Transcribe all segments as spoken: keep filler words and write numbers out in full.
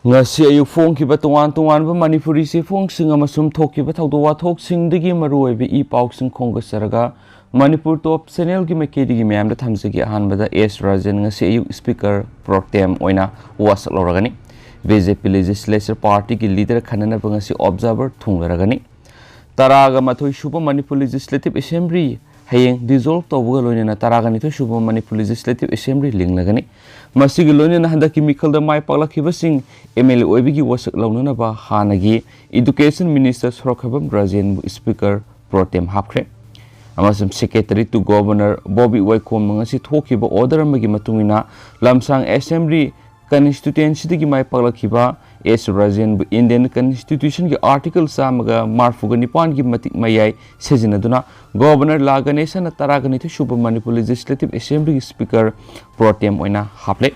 ꯉꯁꯤ ꯑꯌꯨꯛ ꯐꯣꯡꯈꯤꯕ ꯇꯣꯉꯥꯟ ꯇꯣꯉꯥꯟꯕ ꯃꯅꯤꯄꯨꯔꯤ ꯆꯦꯐꯣꯡꯁꯤꯡ ꯑꯃꯁꯨꯡ ꯊꯣꯛꯈꯤꯕ ꯊꯧꯗꯣꯛ ꯋꯥꯊꯣꯛꯁꯤꯡꯗꯒꯤ ꯃꯔꯨꯑꯣꯏꯕ ꯏ ꯄꯥꯎꯁꯤꯡ ꯈꯣꯝꯒꯠꯆꯔꯒ, ꯃꯅꯤꯄꯨꯔ ꯇꯣꯞ ꯆꯦꯅꯦꯜꯒꯤ ꯃꯥꯏꯀꯩꯗꯒꯤ ꯃꯌꯥꯝꯗ ꯊꯝꯖꯒꯦ꯫ ꯑꯍꯥꯟꯕꯗ ꯑꯦꯁ ꯔꯥꯖꯦꯟ ꯉꯁꯤ ꯑꯌꯨꯛ ꯁ꯭ꯄꯤꯀꯔ ꯄ꯭ꯔꯣ ꯇꯦꯝ ꯑꯣꯏꯅ ꯋꯥꯁꯛ ꯂꯧꯔꯒꯅꯤ꯫ ꯕꯤ ꯖꯦ ꯄꯤ ꯂꯦꯖꯤꯁꯂꯦꯆꯔ ꯄꯥꯔꯇꯤꯒꯤ ꯂꯤꯗꯔ ꯈꯟꯅꯅꯕ ꯉꯁꯤ ꯑꯣꯕꯖꯥꯔꯚꯔ ꯊꯨꯡꯂꯔꯒꯅꯤ꯫ ꯇꯔꯥꯒ ꯃꯥꯊꯣꯏ ꯁꯨꯕ ꯃꯅꯤꯄꯨꯔ ꯂꯦꯖꯤꯁꯂꯦꯇꯤꯚ ꯑꯦꯁꯦꯝꯕ꯭ꯂꯤ ꯍꯌꯦꯡ ꯗꯤꯖꯣꯜꯚ ꯇꯧꯕꯒ ꯂꯣꯏꯅꯅ ꯇꯔꯥꯒ ꯅꯤꯊꯣꯏ ꯁꯨꯕ ꯃꯅꯤꯄꯨꯔ ꯂꯦꯖꯤꯁꯂꯦꯇꯤꯚ ꯑꯦꯁꯦꯝꯕ꯭ꯂꯤ ꯂꯤꯡꯂꯒꯅꯤ꯫ ꯃꯁꯤꯒꯤ ꯂꯣꯏꯅꯅ ꯍꯟꯗꯛꯀꯤ ꯃꯤꯈꯜꯗ ꯃꯥꯏ ꯄꯥꯛꯂꯛꯈꯤꯕꯁꯤꯡ ꯑꯦꯝ ꯑꯦꯜ ꯑꯦ ꯑꯣꯏꯕꯒꯤ ꯋꯥꯁꯛ ꯂꯧꯅꯅꯕ ꯍꯥꯟꯅꯒꯤ ꯏꯗꯨꯀꯦꯁꯟ ꯃꯤꯅꯤꯁꯇꯔ ꯁꯣꯔꯣꯛꯈꯥꯕꯝ ꯔꯥꯖꯦꯟꯕꯨ ꯁ꯭ꯄꯤꯀꯔ ꯄ꯭ꯔꯣ ꯇꯦꯝ ꯍꯥꯞꯈ꯭ꯔꯦ꯫ ꯑꯃꯁꯨꯡ ꯁꯦꯀ꯭ꯔꯦꯇꯔꯤ ꯇꯨ ꯒꯣꯚꯔꯅꯔ ꯕꯣꯕꯤ ꯋꯥꯏꯈꯣꯝꯅ ꯉꯁꯤ ꯊꯣꯛꯈꯤꯕ ꯑꯣꯔꯗꯔ ꯑꯃꯒꯤ ꯃꯇꯨꯡ ꯏꯟꯅ, ꯂꯝꯁꯥꯡ ꯑꯦꯁꯦꯝꯕ꯭ꯂꯤ ꯀꯟꯁꯇꯤꯇ꯭ꯋꯦꯟꯁꯤꯗꯒꯤ ꯃꯥꯏ ꯄꯥꯛꯂꯛꯈꯤꯕ ꯑꯦꯁ ꯔꯥꯖꯦꯟꯕꯨ ꯏꯟꯗꯤꯌꯟ ꯀꯟꯁꯇꯤꯇ꯭ꯌꯨꯁꯟꯒꯤ ꯑꯥꯔꯇꯤꯀꯜ ꯆꯥꯝꯃꯒ ꯃꯔꯤꯐꯨꯒ ꯅꯤꯄꯥꯟꯒꯤ ꯃꯇꯤꯛ ꯃꯌꯥꯏ ꯁꯤꯖꯤꯟꯅꯗꯨꯅ ꯒꯣꯚꯔꯅꯔ ꯂꯥ ꯒꯅꯦꯁꯟꯅ ꯇꯔꯥꯒ ꯅꯤꯊꯣꯏ ꯁꯨꯕ ꯃꯅꯤꯄꯨꯔ ꯂꯦꯖꯤꯁꯂꯦꯇꯤꯚ ꯑꯦꯁꯦꯝꯕ꯭ꯂꯤꯒꯤ ꯁ꯭ꯄꯤꯀꯔ ꯄ꯭ꯔꯣ ꯇꯦꯝ ꯑꯣꯏꯅ ꯍꯥꯞꯂꯦ꯫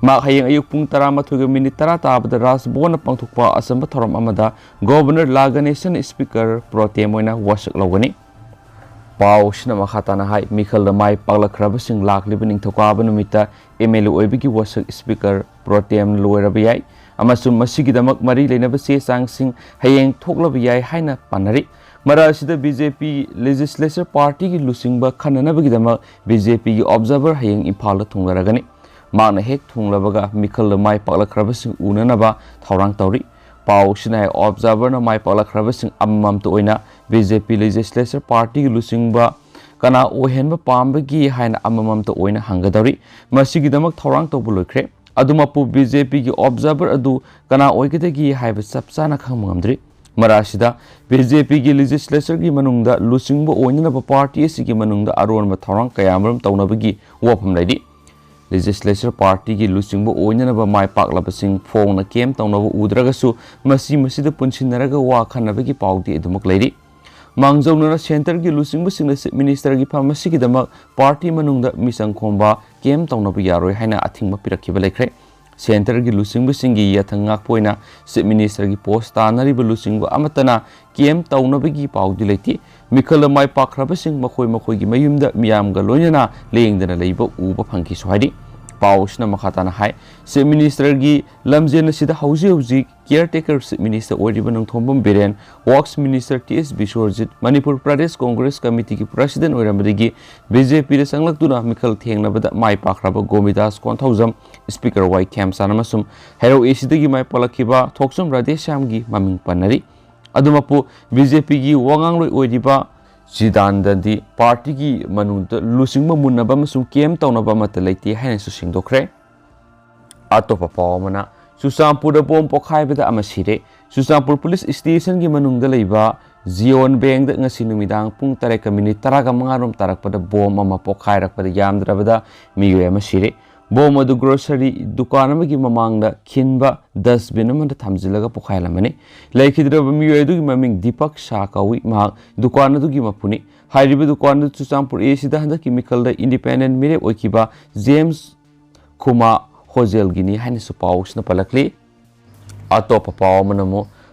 ꯃꯍꯥꯛ ꯍꯌꯦꯡ ꯑꯌꯨꯛ ꯄꯨꯡ ꯇꯔꯥꯃꯥꯊꯣꯏꯒ ꯃꯤꯅꯤꯠ ꯇꯔꯥ ꯇꯥꯕꯗ ꯔꯥꯖ ꯚꯕꯟꯗ ꯄꯥꯡꯊꯣꯛꯄ ꯑꯆꯝꯕ ꯊꯧꯔꯝ ꯑꯃꯗ ꯒꯣꯚꯔꯅꯔ ꯂꯥ ꯒꯅꯦꯁꯟꯅ ꯁ꯭ꯄꯤꯀꯔ ꯄ꯭ꯔꯣ ꯇꯦꯝ ꯑꯣꯏꯅ ꯋꯥꯁꯛ ꯂꯧꯒꯅꯤ꯫ ꯄꯥꯎ ꯑꯁꯤꯅ ꯃꯈꯥ ꯇꯥꯅ ꯍꯥꯏ, ꯃꯤꯈꯜꯗ ꯃꯥꯏ ꯄꯥꯛꯂꯛꯈ꯭ꯔꯕꯁꯤꯡ ꯂꯥꯛꯂꯤꯕ ꯅꯤꯡꯊꯧꯀꯥꯕ ꯅꯨꯃꯤꯠꯇ ꯑꯦꯝ ꯑꯦꯜ ꯑꯦ ꯑꯣꯏꯕꯒꯤ ꯋꯥꯁꯛ ꯁ꯭ꯄꯤꯀꯔ ꯄ꯭ꯔꯣ ꯇꯦꯝ ꯂꯣꯏꯔꯕ ꯌꯥꯏ ꯑꯃꯁꯨꯡ ꯃꯁꯤꯒꯤꯗꯃꯛ ꯃꯔꯤ ꯂꯩꯅꯕ ꯆꯦ ꯆꯥꯡꯁꯤꯡ ꯍꯌꯦꯡ ꯊꯣꯛꯂꯕ ꯌꯥꯏ ꯍꯥꯏꯅ ꯄꯥꯅꯔꯤ꯫ ꯃꯔꯛ ꯑꯁꯤꯗ ꯕꯤ ꯖꯦ ꯄꯤ ꯂꯦꯖꯤꯁꯂꯦꯆꯔ ꯄꯥꯔꯇꯤꯒꯤ ꯂꯨꯆꯤꯡꯕ ꯈꯟꯅꯅꯕꯒꯤꯗꯃꯛ ꯕꯤ ꯖꯦ ꯄꯤꯒꯤ ꯑꯣꯕꯖꯥꯔꯚꯔ ꯍꯌꯦꯡ ꯏꯝꯐꯥꯜꯗ ꯊꯨꯡꯂꯔꯒꯅꯤ꯫ ꯃꯍꯥꯛꯅ ꯍꯦꯛ ꯊꯨꯡꯂꯕꯒ ꯃꯤꯈꯜꯗ ꯃꯥꯏ ꯄꯥꯛꯂꯛꯈ꯭ꯔꯕꯁꯤꯡ ꯎꯅꯅꯕ ꯊꯧꯔꯥꯡ ꯇꯧꯔꯤ꯫ ꯄꯥꯎ ꯑꯁꯤꯅ ꯍꯥꯏ, ꯑꯣꯕꯖꯥꯔꯚꯔꯅ ꯃꯥꯏ ꯄꯥꯛꯂꯛꯈ꯭ꯔꯕꯁꯤꯡ ꯑꯃꯃꯝꯇ ꯑꯣꯏꯅ ꯕꯤ ꯖꯦ ꯄꯤ ꯂꯦꯖꯤꯁꯂꯦꯆꯔ ꯄꯥꯔꯇꯤꯒꯤ ꯂꯨꯆꯤꯡꯕ ꯀꯅꯥ ꯑꯣꯏꯍꯟꯕ ꯄꯥꯝꯕꯒꯦ ꯍꯥꯏꯅ ꯑꯃꯃꯝꯇ ꯑꯣꯏꯅ ꯍꯪꯒꯗꯧꯔꯤ꯫ ꯃꯁꯤꯒꯤꯗꯃꯛ ꯊꯧꯔꯥꯡ ꯇꯧꯕ ꯂꯣꯏꯈ꯭ꯔꯦ꯫ ꯑꯗꯨꯃꯛꯄꯨ ꯕꯤ ꯖꯦ ꯄꯤꯒꯤ ꯑꯣꯕꯖꯥꯔꯚꯔ ꯑꯗꯨ ꯀꯅꯥ ꯑꯣꯏꯒꯗꯒꯦ ꯍꯥꯏꯕ ꯆꯞ ꯆꯥꯅ ꯈꯪꯕ ꯉꯝꯗ꯭ꯔꯤ꯫ ꯃꯔꯛ ꯑꯁꯤꯗ ꯕꯤ ꯖꯦ ꯄꯤꯒꯤ ꯂꯦꯖꯤꯁꯂꯦꯆꯔꯒꯤ ꯃꯅꯨꯡꯗ ꯂꯨꯆꯤꯡꯕ ꯑꯣꯏꯅꯅꯕ ꯄꯥꯔꯇꯤ ꯑꯁꯤꯒꯤ ꯃꯅꯨꯡꯗ ꯑꯔꯣꯟꯕ ꯊꯧꯔꯥꯡ ꯀꯌꯥꯃꯔꯨꯝ ꯇꯧꯅꯕꯒꯤ ꯋꯥꯐꯝ ꯂꯩꯔꯤ꯫ ꯂꯦꯖꯤꯁꯂꯦꯆꯔ ꯄꯥꯔꯇꯤꯒꯤ ꯂꯨꯆꯤꯡꯕ ꯑꯣꯏꯅꯅꯕ ꯃꯥꯏ ꯄꯥꯛꯂꯕꯁꯤꯡ ꯐꯣꯡꯅ ꯀꯦꯝ ꯇꯧꯅꯕ ꯎꯗ꯭ꯔꯒꯁꯨ, ꯃꯁꯤ ꯃꯁꯤꯗ ꯄꯨꯟꯁꯤꯟꯅꯔꯒ ꯋꯥ ꯈꯟꯅꯕꯒꯤ ꯄꯥꯎꯗꯤ ꯑꯗꯨꯃꯛ ꯂꯩꯔꯤ꯫ ꯃꯥꯡꯖꯧꯅꯅ ꯁꯦꯟꯇꯔꯒꯤ ꯂꯨꯆꯤꯡꯕꯁꯤꯡꯅ ꯆꯤꯐ ꯃꯤꯅꯤꯁꯇꯔꯒꯤ ꯐꯝ ꯑꯁꯤꯒꯤꯗꯃꯛ ꯄꯥꯔꯇꯤ ꯃꯅꯨꯡꯗ ꯃꯤꯆꯪ ꯈꯣꯝꯕ ꯀꯦꯝ ꯇꯧꯅꯕ ꯌꯥꯔꯣꯏ ꯍꯥꯏꯅ ꯑꯊꯤꯡꯕ ꯄꯤꯔꯛꯈꯤꯕ ꯂꯩꯈ꯭ꯔꯦ꯫ ꯁꯦꯟꯇꯔꯒꯤ ꯂꯨꯆꯤꯡꯕꯁꯤꯡꯒꯤ ꯌꯥꯊꯪ ꯉꯥꯛꯄ ꯑꯣꯏꯅ ꯆꯤꯐ ꯃꯤꯅꯤꯁꯇꯔꯒꯤ ꯄꯣꯁ ꯇꯥꯟꯅꯔꯤꯕ ꯂꯨꯆꯤꯡꯕ ꯑꯃꯠꯇꯅ ꯀꯦꯝ ꯇꯧꯅꯕꯒꯤ ꯄꯥꯎꯗꯤ ꯂꯩꯇꯦ꯫ ꯃꯤꯈꯜꯗ ꯃꯥꯏ ꯄꯥꯛꯈ꯭ꯔꯕꯁꯤꯡ ꯃꯈꯣꯏ ꯃꯈꯣꯏꯒꯤ ꯃꯌꯨꯝꯗ ꯃꯤꯌꯥꯝꯒ ꯂꯣꯏꯅꯅ ꯂꯦꯡꯗꯅ ꯂꯩꯕ ꯎꯕ ꯐꯪꯈꯤꯁꯨ ꯍꯥꯏꯔꯤ꯫ ꯄꯥꯎ ꯑꯁꯤꯅ ꯃꯈꯥ ꯇꯥꯅ ꯍꯥꯏ, ꯆꯤꯐ ꯃꯤꯅꯤꯁꯇꯔꯒꯤ ꯂꯝꯖꯦꯜ ꯑꯁꯤꯗ ꯍꯧꯖꯤꯛ ꯍꯧꯖꯤꯛ ꯀꯤꯌꯔ ꯇꯦꯀꯔ ꯆꯤꯐ ꯃꯤꯅꯤꯁꯇꯔ ꯑꯣꯏꯔꯤꯕ Nongthombam Biren, works minister T S Biswajit, Manipur Pradesh Congress ꯀꯃꯤꯇꯤꯒꯤ ꯄ꯭ꯔꯁꯤꯗꯦꯟ ꯑꯣꯏꯔꯝꯕꯗꯒꯤ ꯕꯤ ꯖꯦ ꯄꯤꯗ ꯆꯪꯂꯛꯇꯨꯅ ꯃꯤꯈꯜ ꯊꯦꯡꯅꯕꯗ ꯃꯥꯏ ꯄꯥꯛꯈ꯭ꯔꯕ ꯒꯣꯃꯤꯗꯥꯁ ꯀꯣꯟꯊꯧꯖꯝ, ꯏꯁꯄꯤꯀꯔ ꯋꯥꯏ ꯈꯦꯝꯆꯥꯟ ꯑꯃꯁꯨꯡ ꯍꯩꯔꯧ ꯑꯦ ꯁꯤꯗꯒꯤ ꯃꯥꯏ ꯄꯥꯛꯂꯛꯈꯤꯕ ꯊꯣꯛꯆꯣꯝ ꯔꯥꯙꯦꯁ꯭ꯌꯥꯝꯒꯤ ꯃꯃꯤꯡ ꯄꯟꯅꯔꯤ꯫ ꯑꯗꯨꯃꯛꯄꯨ ꯕꯤ ꯖꯦ ꯄꯤꯒꯤ ꯋꯥꯉꯥꯡꯂꯣꯏ ꯑꯣꯏꯔꯤꯕ ꯆꯤꯗꯥꯟꯗꯟꯗꯤ ꯄꯥꯔꯇꯤꯒꯤ ꯃꯅꯨꯡꯗ ꯂꯨꯆꯤꯡꯕ ꯃꯨꯟꯅꯕ ꯑꯃꯁꯨꯡ ꯀꯦꯝ ꯇꯧꯅꯕ ꯑꯃꯠꯇ ꯂꯩꯇꯦ ꯍꯥꯏꯅꯁꯨ ꯁꯦꯡꯗꯣꯛꯈ꯭ꯔꯦ꯫ ꯑꯇꯣꯞꯄ ꯄꯥꯎ ꯑꯃꯅ, ꯆꯨꯔꯆꯥꯟꯄꯨꯔꯗ ꯕꯣꯝ ꯄꯣꯈꯥꯏꯕꯗ ꯑꯃ ꯁꯤꯔꯦ꯫ ꯆꯨꯔꯆꯥꯟꯄꯨꯔ ꯄꯨꯂꯤꯁ ꯁ꯭ꯇꯦꯁꯟꯒꯤ ꯃꯅꯨꯡꯗ ꯂꯩꯕ ꯖꯤꯑꯣꯟ ꯕꯦꯡꯗ ꯉꯁꯤ ꯅꯨꯃꯤꯗꯥꯡ ꯄꯨꯡ ꯇꯔꯦꯠꯀ ꯃꯤꯅꯤꯠ ꯇꯔꯥꯒ ꯃꯉꯥ ꯔꯣꯝ ꯇꯥꯔꯛꯄꯗ ꯕꯣꯝ ꯑꯃ ꯄꯣꯈꯥꯏꯔꯛꯄꯗ ꯌꯥꯝꯗ꯭ꯔꯕꯗ ꯃꯤꯑꯣꯏ ꯑꯃ ꯁꯤꯔꯦ꯫ ꯕꯣꯝ ꯑꯗꯨ ꯒ꯭ꯔꯣꯁꯔꯤ ꯗꯨꯀꯥꯟ ꯑꯃꯒꯤ ꯃꯃꯥꯡꯗ ꯈꯤꯟꯕ ꯗꯁꯕꯤꯟ ꯑꯃꯗ ꯊꯝꯖꯤꯜꯂꯒ ꯄꯣꯈꯥꯏꯍꯜꯂꯝꯕꯅꯤ꯫ ꯂꯩꯈꯤꯗ꯭ꯔꯕ ꯃꯤꯑꯣꯏ ꯑꯗꯨꯒꯤ ꯃꯃꯤꯡ ꯗꯤꯄꯛ ꯁꯥ ꯀꯧꯏ꯫ ꯃꯍꯥꯛ ꯗꯨꯀꯥꯟ ꯑꯗꯨꯒꯤ ꯃꯄꯨꯅꯤ꯫ ꯍꯥꯏꯔꯤꯕ ꯗꯨꯀꯥꯟ ꯑꯗꯨ ꯆꯨꯔꯆꯥꯟꯄꯨꯔ ꯑꯦ ꯁꯤꯗ ꯍꯟꯗꯛꯀꯤ ꯃꯤꯈꯜꯗ ꯏꯟꯗꯤꯄꯦꯟꯗꯦꯟ ꯃꯤꯔꯦꯞ ꯑꯣꯏꯈꯤꯕ ꯖꯦꯝꯁ ꯈꯨꯃꯥ ꯍꯣꯖꯦꯜꯒꯤꯅꯤ ꯍꯥꯏꯅꯁꯨ ꯄꯥꯎꯁꯤꯅ ꯄꯜꯂꯛꯂꯤ꯫ ꯑꯇꯣꯞꯄ ꯄꯥꯎ ꯑꯃꯅ ꯑꯃꯨꯛ,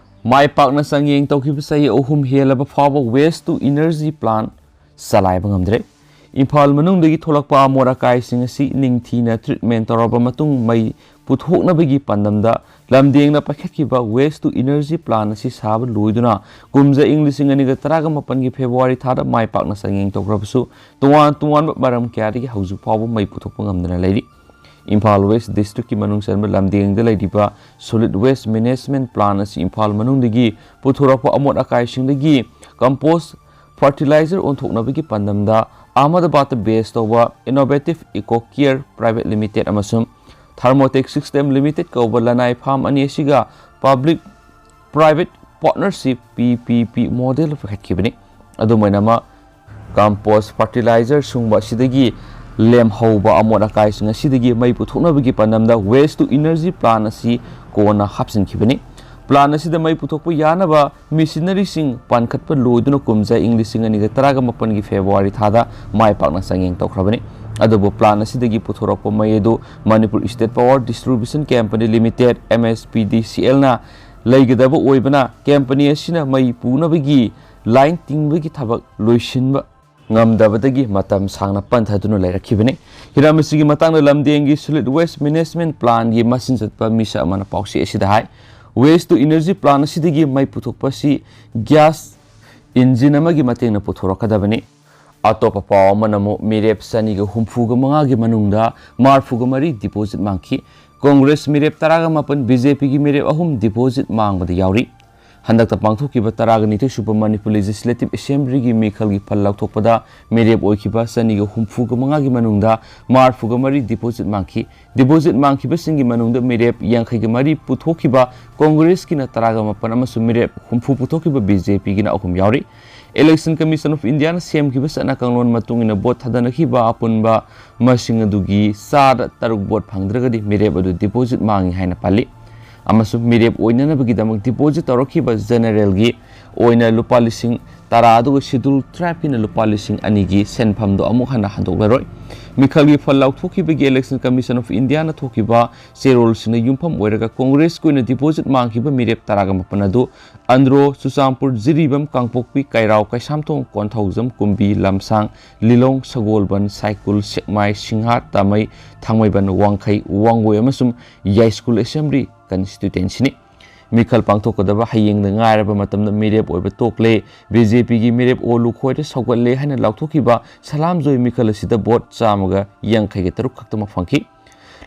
ꯃꯥꯏ ꯄꯥꯛꯅ ꯆꯥꯡꯌꯦꯡ ꯇꯧꯈꯤꯕ ꯆꯍꯤ ꯑꯍꯨꯝ ꯍꯦꯜꯂꯕ ꯐꯥꯎꯕ Waste to Energy plant ꯆꯂꯥꯏꯕ ꯉꯝꯗ꯭ꯔꯦ꯫ ꯏꯝꯐꯥꯜ ꯃꯅꯨꯡꯗꯒꯤ ꯊꯣꯛꯂꯛꯄ ꯑꯃꯣꯠ ꯑꯀꯥꯏꯁꯤꯡ ꯑꯁꯤ ꯅꯤꯡꯊꯤꯅ ꯇ꯭ꯔꯤꯠꯃꯦꯟ ꯇꯧꯔꯕ ꯃꯇꯨꯡ ꯃꯩ ꯄꯨꯊꯣꯛꯅꯕꯒꯤ ꯄꯥꯟꯗꯝꯗ ꯂꯝꯗꯦꯡꯅ ꯄꯥꯏꯈꯠꯈꯤꯕ Waste to Energy plant ꯑꯁꯤ ꯁꯥꯕ ꯂꯣꯏꯗꯨꯅ ꯀꯨꯝꯖꯥ ꯏꯪ ꯂꯤꯁꯤꯡ ꯑꯅꯤꯒ ꯇꯔꯥꯒ ꯃꯥꯄꯟꯒꯤ ꯐꯦꯕ꯭ꯔꯨꯋꯥꯔꯤ ꯊꯥꯗ ꯃꯥꯏ ꯄꯥꯛꯅ ꯆꯥꯡꯌꯦꯡ ꯇꯧꯈ꯭ꯔꯕꯁꯨ, ꯇꯣꯉꯥꯟ ꯇꯣꯉꯥꯟꯕ ꯃꯔꯝ ꯀꯌꯥꯗꯒꯤ ꯍꯧꯖꯤꯛ ꯐꯥꯎꯕ ꯃꯩ ꯄꯨꯊꯣꯛꯄ ꯉꯝꯗꯅ ꯂꯩꯔꯤ꯫ ꯏꯝꯐꯥꯜ ꯋꯦꯁ ꯗꯤꯁꯇ꯭ꯔꯤꯛꯀꯤ ꯃꯅꯨꯡ ꯆꯟꯕ ꯂꯝꯗꯦꯡꯗ ꯂꯩꯔꯤꯕ Solid Waste Management Plant ꯑꯁꯤ ꯏꯝꯐꯥꯜ ꯃꯅꯨꯡꯗꯒꯤ ꯄꯨꯊꯣꯔꯛꯄ ꯑꯃꯣꯠ ꯑꯀꯥꯏꯁꯤꯡꯗꯒꯤ ꯀꯝꯄꯣꯁ ꯐꯔꯇꯤꯂꯥꯏꯖꯔ ꯑꯣꯟꯊꯣꯛꯅꯕꯒꯤ ꯄꯥꯟꯗꯝꯗ ꯑꯍꯃꯗꯕꯥꯗꯇ ꯕꯦꯁ ꯇꯧꯕ Innovative Eco Care Private Limited ꯑꯃꯁꯨꯡ Thermotech System Limited ꯀꯧꯕ ꯂꯅꯥꯏ ꯐꯥꯝ ꯑꯅꯤ ꯑꯁꯤꯒ Public Private Partnership, P P P, model ꯄꯨꯈꯠꯈꯤꯕꯅꯤ꯫ ꯑꯗꯨꯝ ꯑꯣꯏꯅꯃꯛ, ꯀꯝꯄꯣꯁ ꯐꯔꯇꯤꯂꯥꯏꯖꯔ ꯁꯨꯡꯕ ꯑꯁꯤꯗꯒꯤ ꯂꯦꯝꯍꯧꯕ ꯑꯃꯣꯠ ꯑꯀꯥꯏꯁꯤꯡ ꯑꯁꯤꯗꯒꯤ ꯃꯩ ꯄꯨꯊꯣꯛꯅꯕꯒꯤ ꯄꯥꯟꯗꯝꯗ Waste to Energy plant ꯑꯁꯤ ꯀꯣꯟꯅ ꯍꯥꯞꯆꯤꯟꯈꯤꯕꯅꯤ꯫ Plant ꯑꯁꯤꯗ ꯃꯩ ꯄꯨꯊꯣꯛꯄ ꯌꯥꯅꯕ ꯃꯦꯁꯤꯅꯔꯤꯁꯤꯡ ꯄꯥꯟꯈꯠꯄ ꯂꯣꯏꯗꯨꯅ ꯀꯨꯝꯖꯥ ꯏꯪ ꯂꯤꯁꯤꯡ ꯑꯅꯤꯒ ꯇꯔꯥꯒ ꯃꯥꯄꯟꯒꯤ ꯐꯦꯕ꯭ꯔꯨꯋꯥꯔꯤ ꯊꯥꯗ ꯃꯥꯏ ꯄꯥꯛꯅ ꯆꯥꯡꯌꯦꯡ ꯇꯧꯈ꯭ꯔꯕꯅꯤ꯫ ꯑꯗꯨꯕꯨ plant ꯑꯁꯤꯗꯒꯤ ꯄꯨꯊꯣꯔꯛꯄ ꯃꯩ ꯑꯗꯨ Manipur State Power Distribution Company Limited, M S P D C L ꯅ ꯂꯩꯒꯗꯕ ꯑꯣꯏꯕꯅ, ꯀꯝꯄꯅꯤ ꯑꯁꯤꯅ ꯃꯩ ꯄꯨꯅꯕꯒꯤ ꯂꯥꯏꯟ ꯇꯤꯡꯕꯒꯤ ꯊꯕꯛ ꯂꯣꯏꯁꯤꯟꯕ ꯉꯝꯗꯕꯗꯒꯤ ꯃꯇꯝ ꯁꯥꯡꯅ ꯄꯟꯊꯗꯨꯅ ꯂꯩꯔꯛꯈꯤꯕꯅꯤ꯫ ꯍꯤꯔꯝ ꯑꯁꯤꯒꯤ ꯃꯇꯥꯡꯗ ꯂꯝꯗꯦꯡꯒꯤ Solid Waste Management Plan ꯒꯤ ꯃꯆꯤꯟ ꯆꯠꯄ ꯃꯤꯁꯛ ꯑꯃꯅ ꯄꯥꯎꯆꯦ ꯑꯁꯤꯗ ꯍꯥꯏ, Waste to Energy Plan ꯑꯁꯤꯗꯒꯤ ꯃꯩ ꯄꯨꯊꯣꯛꯄ ꯑꯁꯤ gas engine ꯑꯃꯒꯤ ꯃꯇꯦꯡꯅ ꯄꯨꯊꯣꯔꯛꯀꯗꯕꯅꯤ꯫ ꯑꯇꯣꯞꯄ ꯄꯥꯎ ꯑꯃꯅ ꯑꯃꯨꯛ ꯃꯤꯔꯦꯞ ꯆꯅꯤꯒ ꯍꯨꯝꯐꯨꯒ ꯃꯉꯥꯒꯤ ꯃꯅꯨꯡꯗ ꯃꯔꯤꯐꯨꯒ ꯃꯔꯤ deposit ꯃꯥꯡꯈꯤ꯫ Congress ꯃꯤꯔꯦꯞ ꯇꯔꯥꯒ ꯃꯥꯄꯟ, BJP ꯒꯤ ꯃꯤꯔꯦꯞ ꯑꯍꯨꯝ deposit ꯃꯥꯡꯕꯗ ꯌꯥꯎꯔꯤ꯫ ꯍꯟꯗꯛꯇ ꯄꯥꯡꯊꯣꯛꯈꯤꯕ ꯇꯔꯥꯒ ꯅꯤꯊꯣꯏ ꯁꯨꯕ Manipur Legislative Assembly ꯒꯤ ꯃꯤꯈꯜꯒꯤ ꯐꯜ ꯂꯥꯎꯊꯣꯛꯄꯗ ꯃꯤꯔꯦꯞ ꯑꯣꯏꯈꯤꯕ ꯆꯅꯤꯒ ꯍꯨꯝꯐꯨꯒ ꯃꯉꯥꯒꯤ ꯃꯅꯨꯡꯗ ꯃꯔꯤꯐꯨꯒ ꯃꯔꯤ deposit ꯃꯥꯡꯈꯤ꯫ Deposit ꯃꯥꯡꯈꯤꯕꯁꯤꯡꯒꯤ ꯃꯅꯨꯡꯗ ꯃꯤꯔꯦꯞ ꯌꯥꯡꯈꯩꯒ ꯃꯔꯤ ꯄꯨꯊꯣꯛꯈꯤꯕ Congress ꯀꯤꯅ ꯇꯔꯥꯒ ꯃꯥꯄꯟ ꯑꯃꯁꯨꯡ ꯃꯤꯔꯦꯞ ꯍꯨꯝꯐꯨ ꯄꯨꯊꯣꯛꯈꯤꯕ BJP ꯒꯤꯅ ꯑꯍꯨꯝ ꯌꯥꯎꯔꯤ꯫ Election Commission of India ꯅ ꯁꯦꯝꯈꯤꯕ ꯆꯠꯅ ꯀꯥꯡꯂꯣꯟ ꯃꯇꯨꯡ ꯏꯟꯅ vote ꯊꯥꯗꯅꯈꯤꯕ ꯑꯄꯨꯟꯕ ꯃꯁꯤꯡ ꯑꯗꯨꯒꯤ ꯆꯥꯗ ꯇꯔꯨꯛ vote ꯐꯪꯗ꯭ꯔꯒꯗꯤ ꯃꯤꯔꯦꯞ ꯑꯗꯨ deposit ꯃꯥꯡꯉꯤ ꯍꯥꯏꯅ ꯄꯜꯂꯤ꯫ ꯑꯃꯁꯨꯡ ꯃꯤꯔꯦꯞ ꯑꯣꯏꯅꯅꯕꯒꯤꯗꯃꯛ deposit ꯇꯧꯔꯛꯈꯤꯕ general ꯒꯤ ꯑꯣꯏꯅ ꯂꯨꯄꯥ ꯂꯤꯁꯤꯡ ꯇꯔꯥ, ꯑꯗꯨꯒ Scheduled Tribe ꯀꯤꯅ ꯂꯨꯄꯥ ꯂꯤꯁꯤꯡ ꯑꯅꯤꯒꯤ ꯁꯦꯟꯐꯝꯗꯣ ꯑꯃꯨꯛ ꯍꯟꯅ ꯍꯟꯗꯣꯛꯂꯔꯣꯏ꯫ ꯃꯤꯈꯜꯒꯤ ꯐꯜ ꯂꯥꯎꯊꯣꯛꯈꯤꯕꯒꯤ Election Commission of India ꯅ ꯊꯣꯛꯈꯤꯕ ꯆꯦꯔꯣꯜꯁꯤꯡꯅ ꯌꯨꯝꯐꯝ ꯑꯣꯏꯔꯒ Congress ꯀꯤ ꯑꯣꯏꯅ deposit ꯃꯥꯡꯈꯤꯕ ꯃꯤꯔꯦꯞ ꯇꯔꯥꯒ ꯃꯥꯄꯟ ꯑꯗꯨ ꯑꯟꯗ꯭ꯔꯣ, ꯆꯨꯔꯆꯥꯟꯄꯨꯔ, ꯖꯤꯔꯤꯕꯥꯝ, ꯀꯥꯡꯄꯣꯛꯄꯤ, ꯀꯩꯔꯥꯎ, ꯀꯩꯁꯥꯝꯊꯣꯡ, ꯀꯣꯟꯊꯧꯖꯝ, ꯀꯨꯝꯕꯤ, ꯂꯝꯁꯥꯡ, ꯂꯤꯂꯣꯡ, ꯁꯒꯣꯜꯕꯟ, ꯁꯥꯏꯀꯨꯜ, ꯁꯦꯛꯃꯥꯏ, ꯁꯤꯡꯍꯥ, ꯇꯥꯃꯩ, ꯊꯥꯡꯃꯩꯕꯟ, ꯋꯥꯡꯈꯩ, ꯋꯥꯡꯒꯣꯏ ꯑꯃꯁꯨꯡ ꯌꯥꯏꯁ꯭ꯀꯨꯜ Assembly Constituency ꯅꯤ꯫ ꯃꯤꯈꯜ ꯄꯥꯡꯊꯣꯛꯀꯗꯕ ꯍꯌꯦꯡꯗ ꯉꯥꯏꯔꯕ ꯃꯇꯝꯗ ꯃꯤꯔꯦꯞ ꯑꯣꯏꯕ ꯇꯣꯛꯂꯦ, BJP ꯒꯤ ꯃꯤꯔꯦꯞ ꯑꯣ ꯂꯨꯈꯣꯏꯗ ꯁꯧꯒꯠꯂꯦ ꯍꯥꯏꯅ ꯂꯥꯎꯊꯣꯛꯈꯤꯕ ꯁꯂꯥꯝꯖꯣꯏ ꯃꯤꯈꯜ ꯑꯁꯤꯗ vote ꯆꯥꯝꯃꯒ ꯌꯥꯡꯈꯩꯒ ꯇꯔꯨꯛ ꯈꯛꯇꯃꯛ ꯐꯪꯈꯤ꯫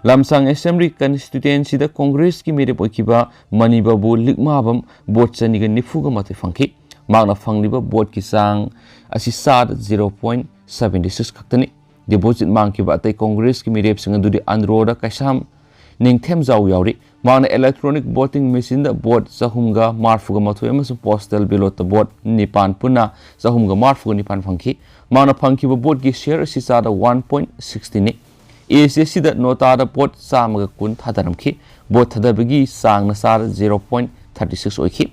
ꯂꯝꯁꯥꯡ Assembly Constituency ꯗ Congress ꯀꯤ ꯃꯤꯔꯦꯞ ꯑꯣꯏꯈꯤꯕ ꯃꯅꯤꯕꯥꯕꯨ ꯂꯤꯛꯃꯥꯕꯝ vote ꯆꯅꯤꯒ ꯅꯤꯐꯨꯒ ꯃꯥꯊꯣꯏ ꯐꯪꯈꯤ꯫ ꯃꯍꯥꯛꯅ ꯐꯪꯂꯤꯕ vote ꯀꯤ ꯆꯥꯡ ꯑꯁꯤ ꯆꯥꯗ zero point seventy six ꯈꯛꯇꯅꯤ꯫ Deposit ꯃꯥꯡꯈꯤꯕ ꯑꯇꯩ Congress ꯀꯤ ꯃꯤꯔꯦꯞꯁꯤꯡ ꯑꯗꯨꯗꯤ ꯑꯟꯗ꯭ꯔꯣꯗ ꯀꯩꯁꯥꯝ ꯅꯤꯡꯊꯦꯝꯖꯥꯎ ꯌꯥꯎꯔꯤ꯫ ꯃꯍꯥꯛꯅ electronic voting machine ꯗ vote ꯆꯍꯨꯝꯒ ꯃꯔꯤꯐꯨꯒ ꯃꯥꯊꯣꯏ ꯑꯃꯁꯨꯡ postal ballot ꯇ vote ꯅꯤꯄꯥꯟ, ꯄꯨꯟꯅ ꯆꯍꯨꯝꯒ ꯃꯔꯤꯐꯨꯒ ꯅꯤꯄꯥꯟ ꯐꯪꯈꯤ꯫ ꯃꯍꯥꯛꯅ ꯐꯪꯈꯤꯕ vote ꯀꯤ share ꯑꯁꯤ ꯆꯥꯗ one point sixty ꯅꯤ꯫ ACS ꯗ ꯅꯣꯇꯥꯗ vote ꯆꯥꯝꯃꯒ ꯀꯨꯟ ꯊꯥꯗꯔꯝꯈꯤ꯫ Vote ꯊꯥꯗꯕꯒꯤ ꯆꯥꯡꯅ ꯆꯥꯗ zero point thirty six ꯑꯣꯏꯈꯤ꯫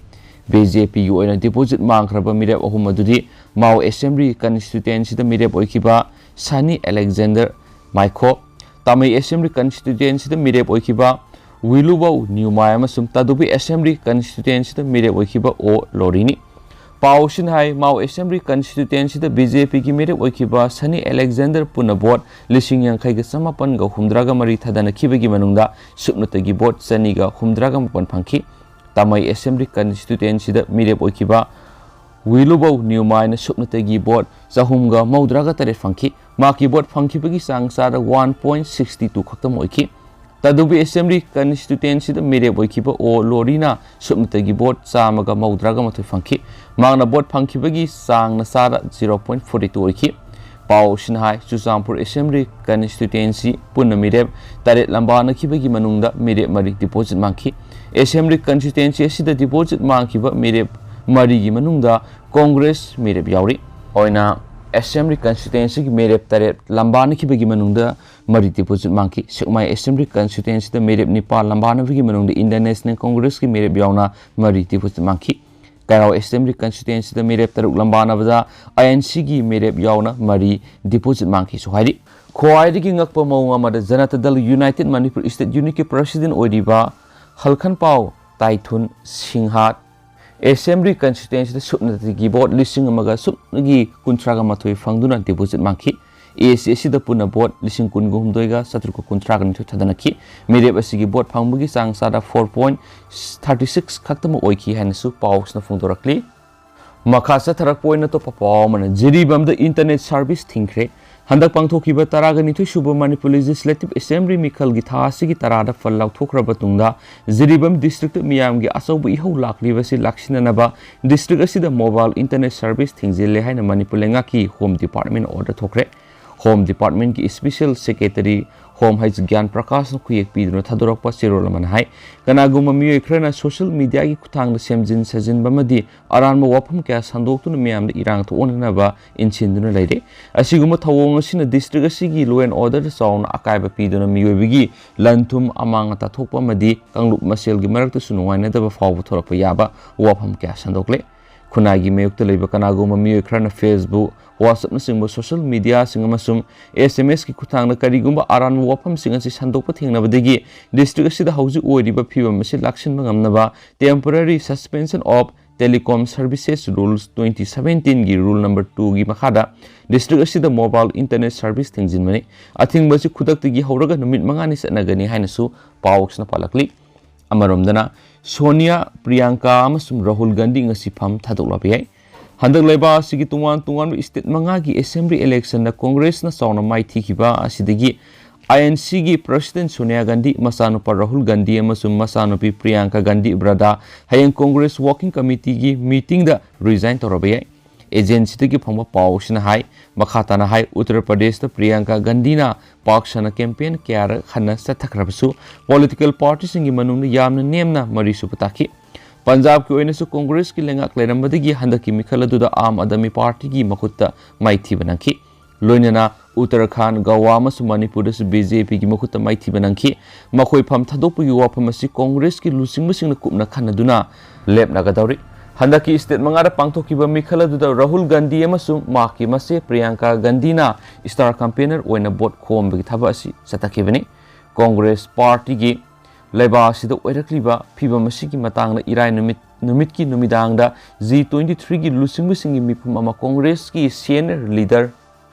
BJP ꯒꯤ ꯑꯣꯏꯅ deposit ꯃꯥꯡꯈ꯭ꯔꯕ ꯃꯤꯔꯦꯞ ꯑꯍꯨꯝ ꯑꯗꯨꯗꯤ ꯃꯥꯎ Assembly Constituency ꯗ ꯃꯤꯔꯦꯞ ꯑꯣꯏꯈꯤꯕ ꯁꯅꯤ ꯑꯂꯦꯛꯖꯦꯟꯗꯔ ꯃꯥꯏꯈꯣ, ꯇꯥꯃꯩ Assembly Constituency ꯗ ꯃꯤꯔꯦꯞ ꯑꯣꯏꯈꯤꯕ ꯋꯤꯂꯨꯕꯧ ꯅ꯭ꯌꯨꯃꯥꯏ ꯑꯃꯁꯨꯡ ꯇꯥꯗꯨꯕꯤ Assembly Constituency ꯗ ꯃꯤꯔꯦꯞ ꯑꯣꯏꯈꯤꯕ ꯑꯣ ꯂꯣꯔꯤꯅꯤ꯫ ꯄꯥꯎꯁꯤꯅ ꯍꯥꯏ, ꯃꯥꯎ Assembly Constituencyꯗ BJPꯒꯤ ꯃꯤꯔꯦꯞ ꯑꯣꯏꯈꯤꯕ ꯁꯅꯤ ꯑꯂꯦꯛꯖꯦꯟꯗꯔ ꯄꯨꯟꯅ vote ꯂꯤꯁꯤꯡ ꯌꯥꯡꯈꯩꯒ ꯆꯃꯥꯄꯟꯒ ꯍꯨꯝꯗ꯭ꯔꯥꯒ ꯃꯔꯤ ꯊꯥꯗꯅꯈꯤꯕꯒꯤ ꯃꯅꯨꯡꯗ ꯁꯨꯞꯅꯇꯒꯤ vote ꯆꯅꯤꯒ ꯍꯨꯝꯗ꯭ꯔꯥꯒ ꯃꯥꯄꯟ ꯐꯪꯈꯤ꯫ ꯇꯥꯃꯩ Assembly Constituencyꯗ ꯃꯤꯔꯦꯞ ꯑꯣꯏꯈꯤꯕ ꯋꯤꯂꯨꯕꯧ ꯅ꯭ꯌꯨꯃꯥꯏꯅ ꯁꯨꯞꯅꯇꯒꯤ vote ꯆꯍꯨꯝꯒ ꯃꯧꯗ꯭ꯔꯥꯒ ꯇꯔꯦꯠ ꯐꯪꯈꯤ꯫ ꯃꯍꯥꯛꯀꯤ vote ꯐꯪꯈꯤꯕꯒꯤ ꯆꯥꯡ ꯆꯥꯗ one point sixty two ꯈꯛꯇꯃꯛ ꯑꯣꯏꯈꯤ꯫ ꯇꯥꯗꯨꯕꯤ Assembly Constituencyꯗ ꯃꯤꯔꯦꯞ ꯑꯣꯏꯈꯤꯕ ꯑꯣ ꯂꯣꯔꯤꯅ ꯁꯨꯞꯅꯇꯒꯤ vote ꯆꯥꯝꯃꯒ ꯃꯧꯗ꯭ꯔꯥꯒ ꯃꯥꯊꯣꯏ ꯐꯪꯈꯤ꯫ ꯃꯍꯥꯛꯅ vote ꯐꯪꯈꯤꯕꯒꯤ ꯆꯥꯡꯅ ꯆꯥꯗ zero point forty two ꯑꯣꯏꯈꯤ꯫ ꯄꯥꯎꯁꯤꯅ ꯍꯥꯏ, ꯆꯨꯔꯆꯥꯟꯄꯨꯔ Assembly Constituency ꯄꯨꯟꯅ ꯃꯤꯔꯦꯞ ꯇꯔꯦꯠ ꯂꯝꯕꯥꯅꯈꯤꯕꯒꯤ ꯃꯅꯨꯡꯗ ꯃꯤꯔꯦꯞ ꯃꯔꯤ deposit ꯃꯥꯡꯈꯤ꯫ Assembly Constituency ꯑꯁꯤꯗ deposit ꯃꯥꯡꯈꯤꯕ ꯃꯤꯔꯦꯞ ꯃꯔꯤꯒꯤ ꯃꯅꯨꯡꯗ Congress ꯃꯤꯔꯦꯞ ꯌꯥꯎꯔꯤ꯫ ꯑꯣꯏꯅ Assembly Constituencyꯒꯤ ꯃꯤꯔꯦꯞ ꯇꯔꯦꯠ ꯂꯝꯕꯥꯅꯈꯤꯕꯒꯤ ꯃꯅꯨꯡꯗ ꯃꯔꯤ deposit ꯃꯥꯡꯈꯤ꯫ ꯁꯦꯛꯃꯥꯏ Assembly Constituencyꯗ ꯃꯤꯔꯦꯞ ꯅꯤꯄꯥꯟ ꯂꯝꯕꯥꯅꯕꯒꯤ ꯃꯅꯨꯡꯗ Indian National Congressꯀꯤ ꯃꯤꯔꯦꯞ ꯌꯥꯎꯅ ꯃꯔꯤ deposit ꯃꯥꯡꯈꯤ꯫ ꯀꯩꯔꯥꯎ Assembly Constituencyꯗ ꯃꯤꯔꯦꯞ ꯇꯔꯨꯛ ꯂꯝꯕꯥꯅꯕꯗ INCꯒꯤ ꯃꯤꯔꯦꯞ ꯌꯥꯎꯅ ꯃꯔꯤ deposit ꯃꯥꯡꯈꯤꯁꯨ ꯍꯥꯏꯔꯤ꯫ ꯈ꯭ꯋꯥꯏꯗꯒꯤ ꯉꯛꯄ ꯃꯑꯣꯡ ꯑꯃꯗ Janata Dal United Manipur State Unitꯀꯤ President ꯑꯣꯏꯔꯤꯕ ꯍꯜꯈꯟꯄꯥꯎ ꯇꯥꯏꯊꯨꯟ ꯁꯤꯡꯍ Assembly Constituencyꯗ ꯁꯨꯞꯅꯇꯒꯤ vote ꯂꯤꯁꯤꯡ ꯑꯃꯒ ꯁꯨꯞꯅꯒꯤ ꯀꯨꯟꯊ꯭ꯔꯥꯒ ꯃꯥꯊꯣꯏ ꯐꯪꯗꯨꯅ deposit ꯃꯥꯡꯈꯤ꯫ AAC ꯑꯁꯤꯗ ꯄꯨꯟꯅ vote ꯂꯤꯁꯤꯡ ꯀꯨꯟꯒ ꯍꯨꯝꯗꯣꯏꯒ ꯆꯥꯇ꯭ꯔꯨꯛꯀ ꯀꯨꯟꯊ꯭ꯔꯥꯒ ꯅꯤꯊꯣꯏ ꯊꯥꯗꯅꯈꯤ꯫ ꯃꯤꯔꯦꯞ ꯑꯁꯤꯒꯤ vote ꯐꯪꯕꯒꯤ ꯆꯥꯡ ꯆꯥꯗ four point thirty six ꯈꯛꯇꯃꯛ ꯑꯣꯏꯈꯤ ꯍꯥꯏꯅꯁꯨ ꯄꯥꯎꯁꯤꯅ ꯐꯣꯡꯗꯣꯔꯛꯂꯤ꯫ ꯃꯈꯥ ꯆꯠꯊꯔꯛꯄ ꯑꯣꯏꯅ ꯑꯇꯣꯞꯄ ꯄꯥꯎ ꯑꯃꯅ, ꯖꯤꯔꯤꯕꯥꯝꯗ internet service ꯊꯤꯡꯈ꯭ꯔꯦ꯫ ꯍꯟꯗꯛ ꯄꯥꯡꯊꯣꯛꯈꯤꯕ ꯇꯔꯥꯒ ꯅꯤꯊꯣꯏ ꯁꯨꯕ Manipur Legislative Assembly ꯃꯤꯈꯜꯒꯤ ꯊꯥ ꯑꯁꯤꯒꯤ ꯇꯔꯥꯗ ꯐꯜ ꯂꯥꯎꯊꯣꯛꯈ꯭ꯔꯕ ꯇꯨꯡꯗ, ꯖꯤꯔꯤꯕꯥꯝ districtꯇ ꯃꯤꯌꯥꯝꯒꯤ ꯑꯆꯧꯕ ꯏꯍꯧ ꯂꯥꯛꯂꯤꯕ ꯑꯁꯤ ꯂꯥꯛꯁꯤꯟꯅꯅꯕ district ꯑꯁꯤꯗ mobile internet service ꯊꯤꯡꯖꯤꯜꯂꯦ ꯍꯥꯏꯅ ꯃꯅꯤꯄꯨꯔ ꯂꯩꯉꯥꯛꯀꯤ Home Department order ꯊꯣꯛꯈ꯭ꯔꯦ꯫ Home Departmentꯀꯤ Special Secretary Home H Gyan Prakashꯅ ꯈꯨꯌꯦꯛ ꯄꯤꯗꯨꯅ ꯊꯥꯗꯣꯔꯛꯄ ꯆꯦꯔꯣꯜ ꯑꯃꯅ ꯍꯥꯏ, ꯀꯅꯥꯒꯨꯝꯕ ꯃꯤꯑꯣꯏ ꯈꯔꯅ social mediaꯒꯤ ꯈꯨꯠꯊꯥꯡꯗ ꯁꯦꯝꯖꯤꯟ ꯁꯥꯖꯤꯟꯕ ꯑꯃꯗꯤ ꯑꯔꯥꯟꯕ ꯋꯥꯐꯝ ꯀꯌꯥ ꯁꯟꯗꯣꯛꯇꯨꯅ ꯃꯤꯌꯥꯝꯗ ꯏꯔꯥꯡ ꯊꯣꯛꯍꯟꯅꯕ ꯏꯟꯁꯤꯟꯗꯨꯅ ꯂꯩꯔꯦ꯫ ꯑꯁꯤꯒꯨꯝꯕ ꯊꯧꯑꯣꯡ ꯑꯁꯤꯅ district ꯑꯁꯤꯒꯤ law and orderꯗ ꯆꯥꯎꯅ ꯑꯀꯥꯏꯕ ꯄꯤꯗꯨꯅ ꯃꯤꯑꯣꯏꯕꯒꯤ ꯂꯟ ꯊꯨꯝ ꯑꯃꯥꯡ ꯑꯇꯥ ꯊꯣꯛꯄ ꯑꯃꯗꯤ ꯀꯥꯡꯂꯨꯞ ꯃꯁꯦꯜꯒꯤ ꯃꯔꯛꯇꯁꯨ ꯅꯨꯡꯉꯥꯏꯅꯗꯕ ꯐꯥꯎꯕ ꯊꯣꯛꯂꯛꯄ ꯌꯥꯕ ꯋꯥꯐꯝ ꯀꯌꯥ ꯁꯟꯗꯣꯛꯂꯦ꯫ ꯈꯨꯟꯅꯥꯏꯒꯤ ꯃꯥꯌꯣꯛꯇ ꯂꯩꯕ ꯀꯅꯥꯒꯨꯝꯕ ꯃꯤꯑꯣꯏ ꯈꯔꯅ Facebook, WhatsAppꯅꯆꯤꯡꯕ social mediaꯁꯤꯡ ꯑꯃꯁꯨꯡ SMSꯀꯤ ꯈꯨꯠꯊꯥꯡꯗ ꯀꯔꯤꯒꯨꯝꯕ ꯑꯔꯥꯟꯕ ꯋꯥꯐꯝꯁꯤꯡ ꯑꯁꯤ ꯁꯟꯗꯣꯛꯄ ꯊꯦꯡꯅꯕꯗꯒꯤ district ꯑꯁꯤꯗ ꯍꯧꯖꯤꯛ ꯑꯣꯏꯔꯤꯕ ꯐꯤꯚꯝ ꯑꯁꯤ ꯂꯥꯛꯁꯤꯟꯕ ꯉꯝꯅꯕ temporary suspension of Telecom Services Rules twenty seventeen ꯒꯤ Rule number two ꯒꯤ ꯃꯈꯥꯗ district ꯑꯁꯤꯗ mobile internet service ꯊꯤꯡꯖꯤꯟꯕꯅꯤ꯫ ꯑꯊꯤꯡꯕ ꯑꯁꯤ ꯈꯨꯗꯛꯇꯒꯤ ꯍꯧꯔꯒ ꯅꯨꯃꯤꯠ ꯃꯉꯥꯅꯤ ꯆꯠꯅꯒꯅꯤ ꯍꯥꯏꯅꯁꯨ ꯄꯥꯎ ꯑꯁꯤꯅ ꯄꯥꯜꯂꯛꯂꯤ꯫ ꯑꯃꯔꯣꯝꯗꯅ ꯁꯣꯅꯤꯌꯥ, ꯄ꯭ꯔꯤꯌꯥꯡꯀꯥ ꯑꯃꯁꯨꯡ ꯔꯥꯍꯨꯜ ꯒꯥꯟꯙꯤ ꯉꯁꯤ ꯐꯝ ꯊꯥꯗꯣꯛꯂꯕ ꯌꯥꯏ꯫ ꯍꯟꯗꯛ ꯂꯩꯕꯥꯛ ꯑꯁꯤꯒꯤ ꯇꯣꯉꯥꯟ ꯇꯣꯉꯥꯟꯕ state ꯃꯉꯥꯒꯤ assembly election ꯗ ꯀꯣꯡꯒ꯭ꯔꯦꯁꯅ ꯆꯥꯎꯅ ꯃꯥꯏꯊꯤꯈꯤꯕ ꯑꯁꯤꯗꯒꯤ I N C ꯒꯤ president ꯁꯣꯅꯤꯌꯥ ꯒꯥꯟꯙꯤ, ꯃꯆꯥꯅꯨꯄꯥ ꯔꯥꯍꯨꯜ ꯒꯥꯟꯙꯤ ꯑꯃꯁꯨꯡ ꯃꯆꯥꯅꯨꯄꯤ ꯄ꯭ꯔꯤꯌꯥꯡꯀꯥ ꯒꯥꯟꯙꯤ ꯕ꯭ꯔꯗꯥ ꯍꯌꯦꯡ ꯀꯣꯡꯒ꯭ꯔꯦꯁ working committee ꯒꯤ meeting ꯗ resign ꯇꯧꯔꯕ ꯌꯥꯏ꯫ Agency ꯗꯒꯤ ꯐꯪꯕ ꯄꯥꯎ ꯑꯁꯤꯅ ꯍꯥꯏ, ꯃꯈꯥ ꯇꯥꯅ ꯍꯥꯏ, ꯎꯠꯇꯔ ꯄ꯭ꯔꯗꯦꯁꯇ ꯄ꯭ꯔꯤꯌꯥꯡꯀꯥ ꯒꯥꯟꯙꯤꯅ ꯄꯥꯛ ꯁꯟꯅ campaign ꯀꯌꯥꯔꯛ ꯍꯟꯅ ꯆꯠꯊꯈ꯭ꯔꯕꯁꯨ political party ꯁꯤꯡꯒꯤ ꯃꯅꯨꯡꯗ ꯌꯥꯝꯅ ꯅꯦꯝꯅ ꯃꯔꯤꯁꯨꯕ ꯇꯥꯈꯤ꯫ ꯄꯟꯖꯥꯕꯀꯤ ꯑꯣꯏꯅꯁꯨ ꯀꯣꯡꯒ꯭ꯔꯦꯁꯀꯤ ꯂꯩꯉꯥꯛ ꯂꯩꯔꯝꯕꯗꯒꯤ ꯍꯟꯗꯛꯀꯤ ꯃꯤꯈꯜ ꯑꯗꯨꯗ ꯑꯥꯝ ꯑꯥꯗꯃꯤ ꯄꯥꯔꯇꯤꯒꯤ ꯃꯈꯨꯠꯇ ꯃꯥꯏꯊꯤꯕ ꯅꯪꯈꯤ꯫ ꯂꯣꯏꯅꯅ ꯎꯠꯇꯔꯈꯥꯟ, ꯒꯋꯥ ꯑꯃꯁꯨꯡ ꯃꯅꯤꯄꯨꯔꯗꯁꯨ B J P ꯒꯤ ꯃꯈꯨꯠꯇ ꯃꯥꯏꯊꯤꯕ ꯅꯪꯈꯤ꯫ ꯃꯈꯣꯏ ꯐꯝ ꯊꯥꯗꯣꯛꯄꯒꯤ ꯋꯥꯐꯝ ꯑꯁꯤ ꯀꯣꯡꯒ꯭ꯔꯦꯁꯀꯤ ꯂꯨꯆꯤꯡꯕꯁꯤꯡꯅ ꯀꯨꯞꯅ ꯈꯟꯅꯗꯨꯅ ꯂꯦꯞꯅꯒꯗꯧꯔꯤ꯫ ꯍꯟꯗꯛꯀꯤ state ꯃꯉꯥꯗ ꯄꯥꯡꯊꯣꯛꯈꯤꯕ ꯃꯤꯈꯜ ꯑꯗꯨꯗ ꯔꯥꯍꯨꯜ ꯒꯥꯟꯙꯤ ꯑꯃꯁꯨꯡ ꯃꯍꯥꯛꯀꯤ ꯃꯆꯦ ꯄ꯭ꯔꯤꯌꯥꯡꯀꯥ ꯒꯥꯟꯙꯤꯅ star campaigner ꯑꯣꯏꯅ vote ꯈꯣꯝꯕꯒꯤ ꯊꯕꯛ ꯑꯁꯤ ꯆꯠꯊꯈꯤꯕꯅꯤ꯫ ꯀꯣꯡꯒ꯭ꯔꯦꯁ ꯄꯥꯔꯇꯤꯒꯤ ꯂꯩꯕꯥꯛ ꯑꯁꯤꯗ ꯑꯣꯏꯔꯛꯂꯤꯕ ꯐꯤꯚꯝ ꯑꯁꯤꯒꯤ ꯃꯇꯥꯡꯗ ꯏꯔꯥꯏ ꯅꯨꯃꯤꯠ, ꯅꯨꯃꯤꯠꯀꯤ ꯅꯨꯃꯤꯗꯥꯡꯗ G twenty three ꯒꯤ ꯂꯨꯆꯤꯡꯕꯁꯤꯡꯒꯤ ꯃꯤꯐꯝ ꯑꯃ ꯀꯣꯡꯒ꯭ꯔꯦꯁꯀꯤ senior leader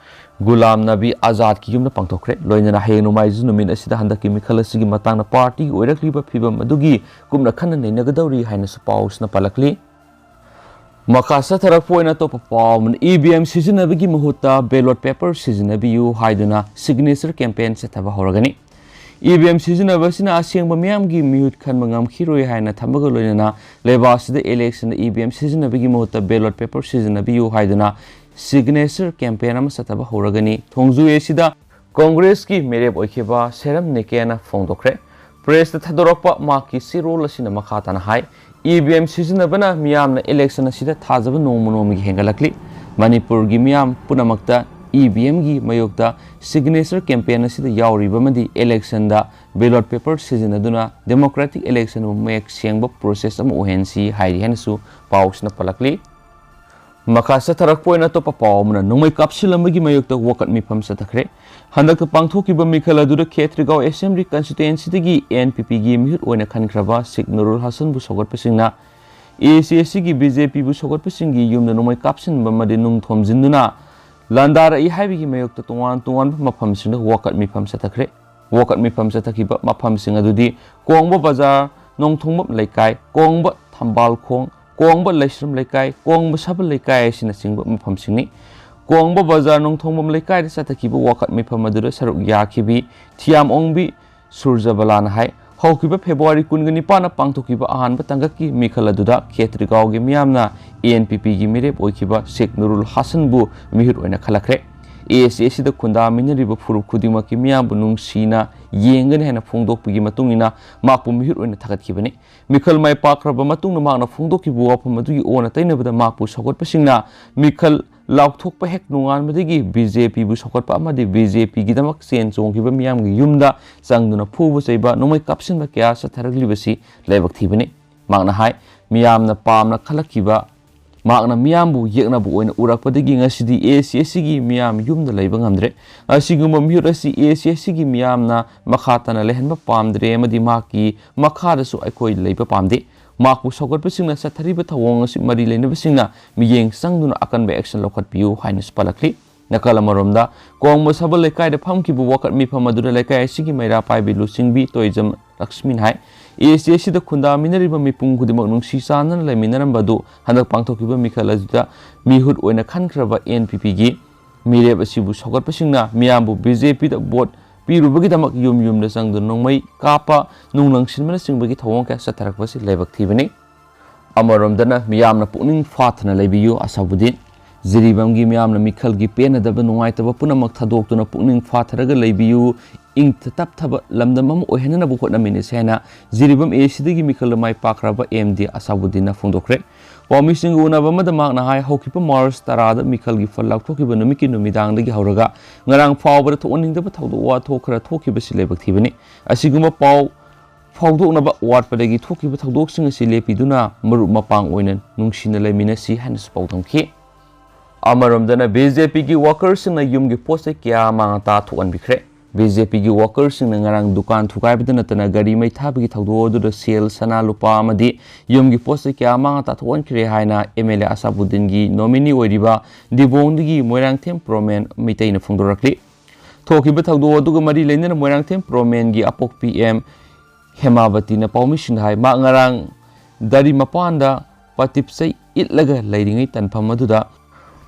ꯒꯨꯂꯥꯝ ꯅꯕꯤ ꯑꯖꯥꯗꯀꯤ ꯌꯨꯝꯗ ꯄꯥꯡꯊꯣꯛꯈ꯭ꯔꯦ꯫ ꯂꯣꯏꯅꯅ ꯍꯌꯦꯡ ꯅꯣꯡꯃꯥꯏꯖꯤꯡ ꯅꯨꯃꯤꯠ ꯑꯁꯤꯗ ꯍꯟꯗꯛꯀꯤ ꯃꯤꯈꯜ ꯑꯁꯤꯒꯤ ꯃꯇꯥꯡꯗ ꯄꯥꯔꯇꯤꯒꯤ ꯑꯣꯏꯔꯛꯂꯤꯕ ꯐꯤꯚꯝ ꯑꯗꯨꯒꯤ ꯀꯨꯞꯅ ꯈꯟꯅ ꯅꯩꯅꯒꯗꯧꯔꯤ ꯍꯥꯏꯅꯁꯨ ꯄꯥꯎꯁꯤꯅ ꯄꯜꯂꯛꯂꯤ꯫ ꯃꯈꯥ ꯆꯠꯊꯔꯛꯄ ꯑꯣꯏꯅ ꯑꯇꯣꯞꯄ ꯄꯥꯎ ꯑꯃꯅ, E V M ꯁꯤꯖꯤꯟꯅꯕꯒꯤ ꯃꯍꯨꯠꯇ ballot paper ꯁꯤꯖꯤꯟꯅꯕꯤꯌꯨ ꯍꯥꯏꯗꯨꯅ signature campaign ꯆꯠꯊꯕ ꯍꯧꯔꯒꯅꯤ꯫ E V M ꯁꯤꯖꯤꯟꯅꯕ ꯑꯁꯤꯅ ꯑꯁꯦꯡꯕ ꯃꯤꯌꯥꯝꯒꯤ ꯃꯤꯍꯨꯠ ꯈꯟꯕ ꯉꯝꯈꯤꯔꯣꯏ ꯍꯥꯏꯅ ꯊꯝꯕꯒ ꯂꯣꯏꯅꯅ ꯂꯩꯕꯥꯛ ꯑꯁꯤꯗ election ꯗ E V M ꯁꯤꯖꯤꯟꯅꯕꯒꯤ ꯃꯍꯨꯠꯇ ballot paper ꯁꯤꯖꯤꯟꯅꯕꯤꯌꯨ ꯍꯥꯏꯗꯨꯅ signature campaign ꯑꯃ ꯆꯠꯊꯕ ꯍꯧꯔꯒꯅꯤ꯫ ꯊꯣꯡꯖꯨ ꯑꯦ ꯁꯤꯗ ꯀꯣꯡꯒ꯭ꯔꯦꯁꯀꯤ ꯃꯤꯔꯦꯞ ꯑꯣꯏꯈꯤꯕ ꯁꯦꯔꯝ ꯅꯤꯀꯦꯅ ꯐꯣꯡꯗꯣꯛꯈ꯭ꯔꯦ꯫ Press ꯇ ꯊꯥꯗꯣꯔꯛꯄ ꯃꯍꯥꯛꯀꯤ ꯆꯦꯔꯣꯜ ꯑꯁꯤꯅ ꯃꯈꯥ ꯇꯥꯅ ꯍꯥꯏ, E V M ꯁꯤꯖꯤꯟꯅꯕꯅ ꯃꯤꯌꯥꯝꯅ election ꯑꯁꯤꯗ ꯊꯥꯖꯕ ꯅꯣꯡꯃ ꯅꯣꯡꯃꯒꯤ ꯍꯦꯟꯒꯠꯂꯛꯂꯤ꯫ ꯃꯅꯤꯄꯨꯔꯒꯤ ꯃꯤꯌꯥꯝ ꯄꯨꯝꯅꯃꯛꯇ E V M ꯒꯤ ꯃꯥꯌꯣꯛꯇ signature campaign ꯑꯁꯤꯗ ꯌꯥꯎꯔꯤꯕ ꯑꯃꯗꯤ election ꯗ ballot paper ꯁꯤꯖꯤꯟꯅꯗꯨꯅ democratic election ꯕꯨ ꯃꯌꯦꯛ ꯁꯦꯡꯕ process ꯑꯃ ꯑꯣꯏꯍꯟꯁꯤ ꯍꯥꯏꯔꯤ ꯍꯥꯏꯅꯁꯨ ꯄꯥꯎꯁꯤꯅ ꯄꯜꯂꯛꯂꯤ꯫ ꯃꯈꯥ ꯆꯠꯊꯔꯛꯄ ꯑꯣꯏꯅ ꯑꯇꯣꯞꯄ ꯄꯥꯎ ꯑꯃꯅ, ꯅꯣꯡꯃꯩ ꯀꯥꯞꯁꯤꯜꯂꯝꯕꯒꯤ ꯃꯥꯌꯣꯛꯇ ꯋꯥꯀꯠ ꯃꯤꯐꯝ ꯆꯠꯊꯈ꯭ꯔꯦ꯫ ꯍꯟꯗꯛꯇ ꯄꯥꯡꯊꯣꯛꯈꯤꯕ ꯃꯤꯈꯜ ꯑꯗꯨꯗ ꯈꯦꯇ꯭ꯔꯤꯒꯥꯎ assembly constituency ꯗꯒꯤ N P P ꯒꯤ ꯃꯤꯍꯨꯠ ꯑꯣꯏꯅ ꯈꯟꯈ꯭ꯔꯕ Sikh ꯅꯨꯔꯨꯜ ꯍꯁꯟꯕꯨ ꯁꯧꯒꯠꯄꯁꯤꯡꯅ A I C I ꯁꯤꯒꯤ ꯕꯤ ꯖꯦ ꯄꯤꯕꯨ ꯁꯧꯒꯠꯄꯁꯤꯡꯒꯤ ꯌꯨꯝꯗ ꯅꯣꯡꯃꯩ ꯀꯥꯞꯁꯤꯟꯕ ꯑꯃꯗꯤ ꯅꯨꯡ ꯊꯣꯝꯖꯤꯟꯗꯨꯅ ꯂꯥꯟꯗꯥꯔꯛꯏ ꯍꯥꯏꯕꯒꯤ ꯃꯥꯌꯣꯛꯇ ꯇꯣꯉꯥꯟ ꯇꯣꯉꯥꯟꯕ ꯃꯐꯝꯁꯤꯡꯗ ꯋꯥꯀꯠ ꯃꯤꯐꯝ ꯆꯠꯊꯈ꯭ꯔꯦ꯫ ꯋꯥꯀꯠ ꯃꯤꯐꯝ ꯆꯠꯊꯈꯤꯕ ꯃꯐꯝꯁꯤꯡ ꯑꯗꯨꯗꯤ ꯀꯣꯡꯕ ꯕꯖꯥꯔ, ꯅꯣꯡꯊꯣꯡꯕꯝ ꯂꯩꯀꯥꯏ, ꯀꯣꯡꯕ ꯊꯝꯕꯥꯜꯈꯣꯡ, ꯀꯣꯡꯕ ꯂꯩꯁ꯭ꯔꯝ ꯂꯩꯀꯥꯏ, ꯀꯣꯡꯕ ꯁꯕꯜ ꯂꯩꯀꯥꯏ ꯑꯁꯤꯅꯆꯤꯡꯕ ꯃꯐꯝꯁꯤꯡꯅꯤ꯫ ꯀꯣꯡꯕ ꯕꯖꯥꯔ ꯅꯣꯡꯊꯣꯡꯕꯝ ꯂꯩꯀꯥꯏꯗ ꯆꯠꯊꯈꯤꯕ ꯋꯥꯀꯠ ꯃꯤꯐꯝ ꯑꯗꯨꯗ ꯁꯔꯨꯛ ꯌꯥꯈꯤꯕꯤ ꯊꯤꯌꯥꯝ ꯑꯣꯡꯕꯤ ꯁꯨꯔꯖꯕꯂꯥꯅ ꯍꯥꯏ, ꯍꯧꯈꯤꯕ ꯐꯦꯕ꯭ꯔꯨꯋꯥꯔꯤ ꯀꯨꯟꯒ ꯅꯤꯄꯥꯟꯗ ꯄꯥꯡꯊꯣꯛꯈꯤꯕ ꯑꯍꯥꯟꯕ ꯇꯥꯡꯀꯛꯀꯤ ꯃꯤꯈꯜ ꯑꯗꯨꯗ ꯈꯦꯇ꯭ꯔꯤꯒꯥꯎꯒꯤ ꯃꯤꯌꯥꯝꯅ ꯑꯦ ꯑꯦꯟ ꯄꯤ ꯄꯤꯒꯤ ꯃꯤꯔꯦꯞ ꯑꯣꯏꯈꯤꯕ ꯁꯦꯈ ꯅꯨꯔꯨꯜ ꯍꯥꯁꯟꯕꯨ ꯃꯤꯍꯨꯠ ꯑꯣꯏꯅ ꯈꯜꯂꯛꯈ꯭ꯔꯦ꯫ ꯑꯦ ꯑꯥꯏ ꯁꯤ ꯑꯥꯏ ꯁꯤꯗ ꯈꯨꯟꯗꯥꯃꯤꯟꯅꯔꯤꯕ ꯐꯨꯔꯨꯞ ꯈꯨꯗꯤꯡꯃꯛꯀꯤ ꯃꯤꯌꯥꯝꯕꯨ ꯅꯨꯡꯁꯤꯅ ꯌꯦꯡꯒꯅꯤ ꯍꯥꯏꯅ ꯐꯣꯡꯗꯣꯛꯄꯒꯤ ꯃꯇꯨꯡ ꯏꯟꯅ ꯃꯍꯥꯛꯄꯨ ꯃꯤꯍꯨꯠ ꯑꯣꯏꯅ ꯊꯥꯒꯠꯈꯤꯕꯅꯤ꯫ ꯃꯤꯈꯜ ꯃꯥꯏ ꯄꯥꯛꯈ꯭ꯔꯕ ꯃꯇꯨꯡꯗ ꯃꯍꯥꯛꯅ ꯐꯣꯡꯗꯣꯛꯈꯤꯕ ꯋꯥꯐꯝ ꯑꯗꯨꯒꯤ ꯑꯣꯟꯅ ꯇꯩꯅꯕꯗ ꯃꯍꯥꯛꯄꯨ ꯁꯧꯒꯠꯄꯁꯤꯡꯅ ꯃꯤꯈꯜ ꯂꯥꯎꯊꯣꯛꯄ ꯍꯦꯛ ꯅꯣꯡꯉꯥꯟꯕꯗꯒꯤ ꯕꯤ ꯖꯦ ꯄꯤꯕꯨ ꯁꯧꯒꯠꯄ ꯑꯃꯗꯤ ꯕꯤ ꯖꯦ ꯄꯤꯒꯤꯗꯃꯛ ꯆꯦꯟ ꯆꯣꯡꯈꯤꯕ ꯃꯤꯌꯥꯝꯒꯤ ꯌꯨꯝꯗ ꯆꯪꯗꯨꯅ ꯐꯨꯕ ꯆꯩꯕ, ꯅꯣꯡꯃꯩ ꯀꯥꯞꯁꯤꯟꯕ ꯀꯌꯥ ꯆꯠꯊꯔꯛꯂꯤꯕꯁꯤ ꯂꯥꯏꯕꯛ ꯊꯤꯕꯅꯤ꯫ ꯃꯍꯥꯛꯅ ꯍꯥꯏ, ꯃꯤꯌꯥꯝꯅ ꯄꯥꯝꯅ ꯈꯜꯂꯛꯈꯤꯕ, ꯃꯍꯥꯛꯅ ꯃꯤꯌꯥꯝꯕꯨ ꯌꯦꯛꯅꯕ ꯑꯣꯏꯅ ꯎꯔꯛꯄꯗꯒꯤ ꯉꯁꯤꯗꯤ ꯑꯦ ꯑꯥꯏ ꯁꯤ ꯑꯥꯏ ꯁꯤꯒꯤ ꯃꯤꯌꯥꯝ ꯌꯨꯝꯗ ꯂꯩꯕ ꯉꯝꯗ꯭ꯔꯦ꯫ ꯑꯁꯤꯒꯨꯝꯕ ꯃꯤꯍꯨꯠ ꯑꯁꯤ ꯑꯦ ꯑꯥꯏ ꯁꯤ ꯑꯥꯏ ꯁꯤꯒꯤ ꯃꯤꯌꯥꯝꯅ ꯃꯈꯥ ꯇꯥꯅ ꯂꯩꯍꯟꯕ ꯄꯥꯝꯗ꯭ꯔꯦ ꯑꯃꯗꯤ ꯃꯍꯥꯛꯀꯤ ꯃꯈꯥꯗꯁꯨ ꯑꯩꯈꯣꯏ ꯂꯩꯕ ꯄꯥꯝꯗꯦ꯫ ꯃꯍꯥꯛꯄꯨ ꯁꯧꯒꯠꯄꯁꯤꯡꯅ ꯆꯠꯊꯔꯤꯕ ꯊꯧꯑꯣꯡ ꯑꯁꯤ ꯃꯔꯤ ꯂꯩꯅꯕꯁꯤꯡꯅ ꯃꯤꯠꯌꯦꯡ ꯆꯪꯗꯨꯅ ꯑꯀꯟꯕ action ꯂꯧꯈꯠꯄꯤꯌꯨ ꯍꯥꯏꯅꯁꯨ ꯄꯜꯂꯛꯂꯤ꯫ ꯅꯥꯀꯜ ꯑꯃꯔꯣꯝꯗ, ꯀꯣꯡꯕ ꯁꯕꯜ ꯂꯩꯀꯥꯏꯗ ꯐꯝꯈꯤꯕ ꯋꯥꯀꯠ ꯃꯤꯐꯝ ꯑꯗꯨꯗ ꯂꯩꯀꯥꯏ ꯑꯁꯤꯒꯤ ꯃꯩꯔꯥ ꯄꯥꯏꯕꯤ ꯂꯨꯆꯤꯡꯕꯤ ꯇꯣꯏꯖꯝ ꯂꯛꯁꯃꯤꯅ ꯍꯥꯏ, ꯑꯦ ꯑꯥꯏ ꯁꯤ ꯑꯥꯏ ꯁꯤꯗ ꯈꯨꯟꯗꯥꯃꯤꯟꯅꯔꯤꯕ ꯃꯤꯄꯨꯝ ꯈꯨꯗꯤꯡꯃꯛ ꯅꯨꯡꯁꯤ ꯆꯥꯟꯅꯅ ꯂꯩꯃꯤꯟꯅꯔꯝꯕ ꯑꯗꯨ ꯍꯟꯗꯛ ꯄꯥꯡꯊꯣꯛꯈꯤꯕ ꯃꯤꯈꯜ ꯑꯁꯤꯗ ꯃꯤꯍꯨꯠ ꯑꯣꯏꯅ ꯈꯟꯈ꯭ꯔꯕ ꯑꯦꯟ ꯄꯤ ꯄꯤꯒꯤ ꯃꯤꯔꯦꯞ ꯑꯁꯤꯕꯨ ꯁꯧꯒꯠꯄꯁꯤꯡꯅ ꯃꯤꯌꯥꯝꯕꯨ ꯕꯤ ꯖꯦ ꯄꯤꯗ ꯚꯣꯠ ꯄꯤꯔꯨꯕꯒꯤꯗꯃꯛ ꯌꯨꯝ ꯌꯨꯝꯗ ꯆꯪꯗꯨꯅ ꯅꯣꯡꯃꯩ ꯀꯥꯞꯄ, ꯅꯨꯡ ꯂꯪꯁꯤꯟꯕꯅꯆꯤꯡꯕꯒꯤ ꯊꯧꯑꯣꯡ ꯀꯌꯥ ꯆꯠꯊꯔꯛꯄꯁꯤ ꯂꯥꯏꯕꯛ ꯊꯤꯕꯅꯤ꯫ ꯑꯃꯔꯣꯝꯗꯅ ꯃꯤꯌꯥꯝꯅ ꯄꯨꯛꯅꯤꯡ ꯐꯥꯊꯅ ꯂꯩꯕꯤꯌꯨ ꯑꯁꯥꯎꯕꯨꯗꯤꯟ꯫ ꯖꯤꯔꯤꯕꯥꯝꯒꯤ ꯃꯤꯌꯥꯝꯅ ꯃꯤꯈꯜꯒꯤ ꯄꯦꯟꯅꯗꯕ ꯅꯨꯡꯉꯥꯏꯇꯕ ꯄꯨꯝꯅꯃꯛ ꯊꯥꯗꯣꯛꯇꯨꯅ ꯄꯨꯛꯅꯤꯡ ꯐꯥꯊꯔꯒ ꯂꯩꯕꯤꯌꯨ, ꯏꯪ ꯇꯞꯊꯕ ꯂꯝꯗꯝ ꯑꯃ ꯑꯣꯏꯍꯟꯅꯅꯕ ꯍꯣꯠꯅꯃꯤꯟꯅꯁꯤ ꯍꯥꯏꯅ ꯖꯤꯔꯤꯕꯥꯝ ꯑꯦ ꯑꯥꯏ ꯁꯤꯗꯒꯤ ꯃꯤꯈꯜꯗ ꯃꯥꯏ ꯄꯥꯛꯈ꯭ꯔꯕ ꯑꯦꯝ ꯗꯤ ꯑꯁꯥꯎꯕꯨꯗꯤꯟꯅ ꯐꯣꯡꯗꯣꯛꯈ꯭ꯔꯦ꯫ ꯄꯥꯎꯃꯤꯁꯤꯡꯒ ꯎꯅꯕ ꯑꯃꯗ ꯃꯍꯥꯛꯅ ꯍꯥꯏ, ꯍꯧꯈꯤꯕ ꯃꯥꯔꯆ ꯇꯔꯥꯗ ꯃꯤꯈꯜꯒꯤ ꯐꯜ ꯂꯥꯎꯊꯣꯛꯈꯤꯕ ꯅꯨꯃꯤꯠꯀꯤ ꯅꯨꯃꯤꯗꯥꯡꯗꯒꯤ ꯍꯧꯔꯒ ꯉꯔꯥꯡ ꯐꯥꯎꯕꯗ ꯊꯣꯛꯍꯟꯅꯤꯡꯗꯕ ꯊꯧꯗꯣꯛ ꯋꯥꯊꯣꯛ ꯈꯔ ꯊꯣꯛꯈꯤꯕꯁꯤ ꯂꯥꯏꯕꯛ ꯊꯤꯕꯅꯤ꯫ ꯑꯁꯤꯒꯨꯝꯕ ꯄꯥꯎ ꯐꯥꯎꯗꯣꯛꯅꯕ ꯋꯥꯠꯄꯗꯒꯤ ꯊꯣꯛꯈꯤꯕ ꯊꯧꯗꯣꯛꯁꯤꯡ ꯑꯁꯤ ꯂꯦꯞꯄꯤꯗꯨꯅ ꯃꯔꯨꯞ ꯃꯄꯥꯡ ꯑꯣꯏꯅ ꯅꯨꯡꯁꯤꯅ ꯂꯩꯃꯤꯟꯅꯁꯤ ꯍꯥꯏꯅꯁꯨ ꯄꯥꯎꯗꯝꯈꯤ꯫ ꯑꯃꯔꯣꯝꯗꯅ ꯕꯤ ꯖꯦ ꯄꯤꯒꯤ ꯋꯥꯀꯔꯁꯤꯡꯅ ꯌꯨꯝꯒꯤ ꯄꯣꯠ ꯆꯩ ꯀꯌꯥ ꯃꯥꯡ ꯑꯇꯥ ꯊꯣꯛꯍꯟꯕꯤꯈ꯭ꯔꯦ꯫ ꯕꯤ ꯖꯦ ꯄꯤꯒꯤ ꯋꯥꯀꯔꯁꯤꯡꯅ ꯉꯔꯥꯡ ꯗꯨꯀꯥꯟ ꯊꯨꯒꯥꯏꯕꯗ ꯅꯠꯇꯅ ꯒꯥꯔꯤ ꯃꯩ ꯊꯥꯕꯒꯤ ꯊꯧꯗꯣꯛ ꯑꯗꯨꯗ ꯁꯦꯜ, ꯁꯅꯥ, ꯂꯨꯄꯥ ꯑꯃꯗꯤ ꯌꯨꯝꯒꯤ ꯄꯣꯠ ꯆꯩ ꯀꯌꯥ ꯃꯥꯡ ꯇꯥꯊꯣꯛꯍꯟꯈ꯭ꯔꯦ ꯍꯥꯏꯅ ꯑꯦꯝ ꯑꯦꯜ ꯑꯦ ꯑꯁꯥꯕꯨꯗꯗꯤꯟꯒꯤ ꯅꯣꯃꯤꯅꯤ ꯑꯣꯏꯔꯤꯕ ꯗꯤꯕꯣꯡꯗꯒꯤ ꯃꯣꯏꯔꯥꯡꯊꯦꯝ ꯄ꯭ꯔꯣꯃꯦꯟ ꯃꯩꯇꯩꯅ ꯐꯣꯡꯗꯣꯔꯛꯂꯤ꯫ ꯊꯣꯛꯈꯤꯕ ꯊꯧꯗꯣꯛ ꯑꯗꯨꯒ ꯃꯔꯤ ꯂꯩꯅꯅ ꯃꯣꯏꯔꯥꯡꯊꯦꯝ ꯄ꯭ꯔꯣꯃꯦꯟꯒꯤ ꯑꯄꯣꯛꯄꯤ ꯑꯦꯝ ꯍꯦꯃꯥꯕꯇꯤꯅ ꯄꯥꯎꯃꯤꯁꯤꯡꯗ ꯍꯥꯏ, ꯃꯍꯥꯛ ꯉꯔꯥꯡ ꯗꯥꯔꯤ ꯃꯄꯥꯟꯗ ꯄꯥꯇꯤꯞꯆꯩ ꯏꯠꯂꯒ ꯂꯩꯔꯤꯉꯩ ꯇꯥꯟꯐꯝ ꯑꯗꯨꯗ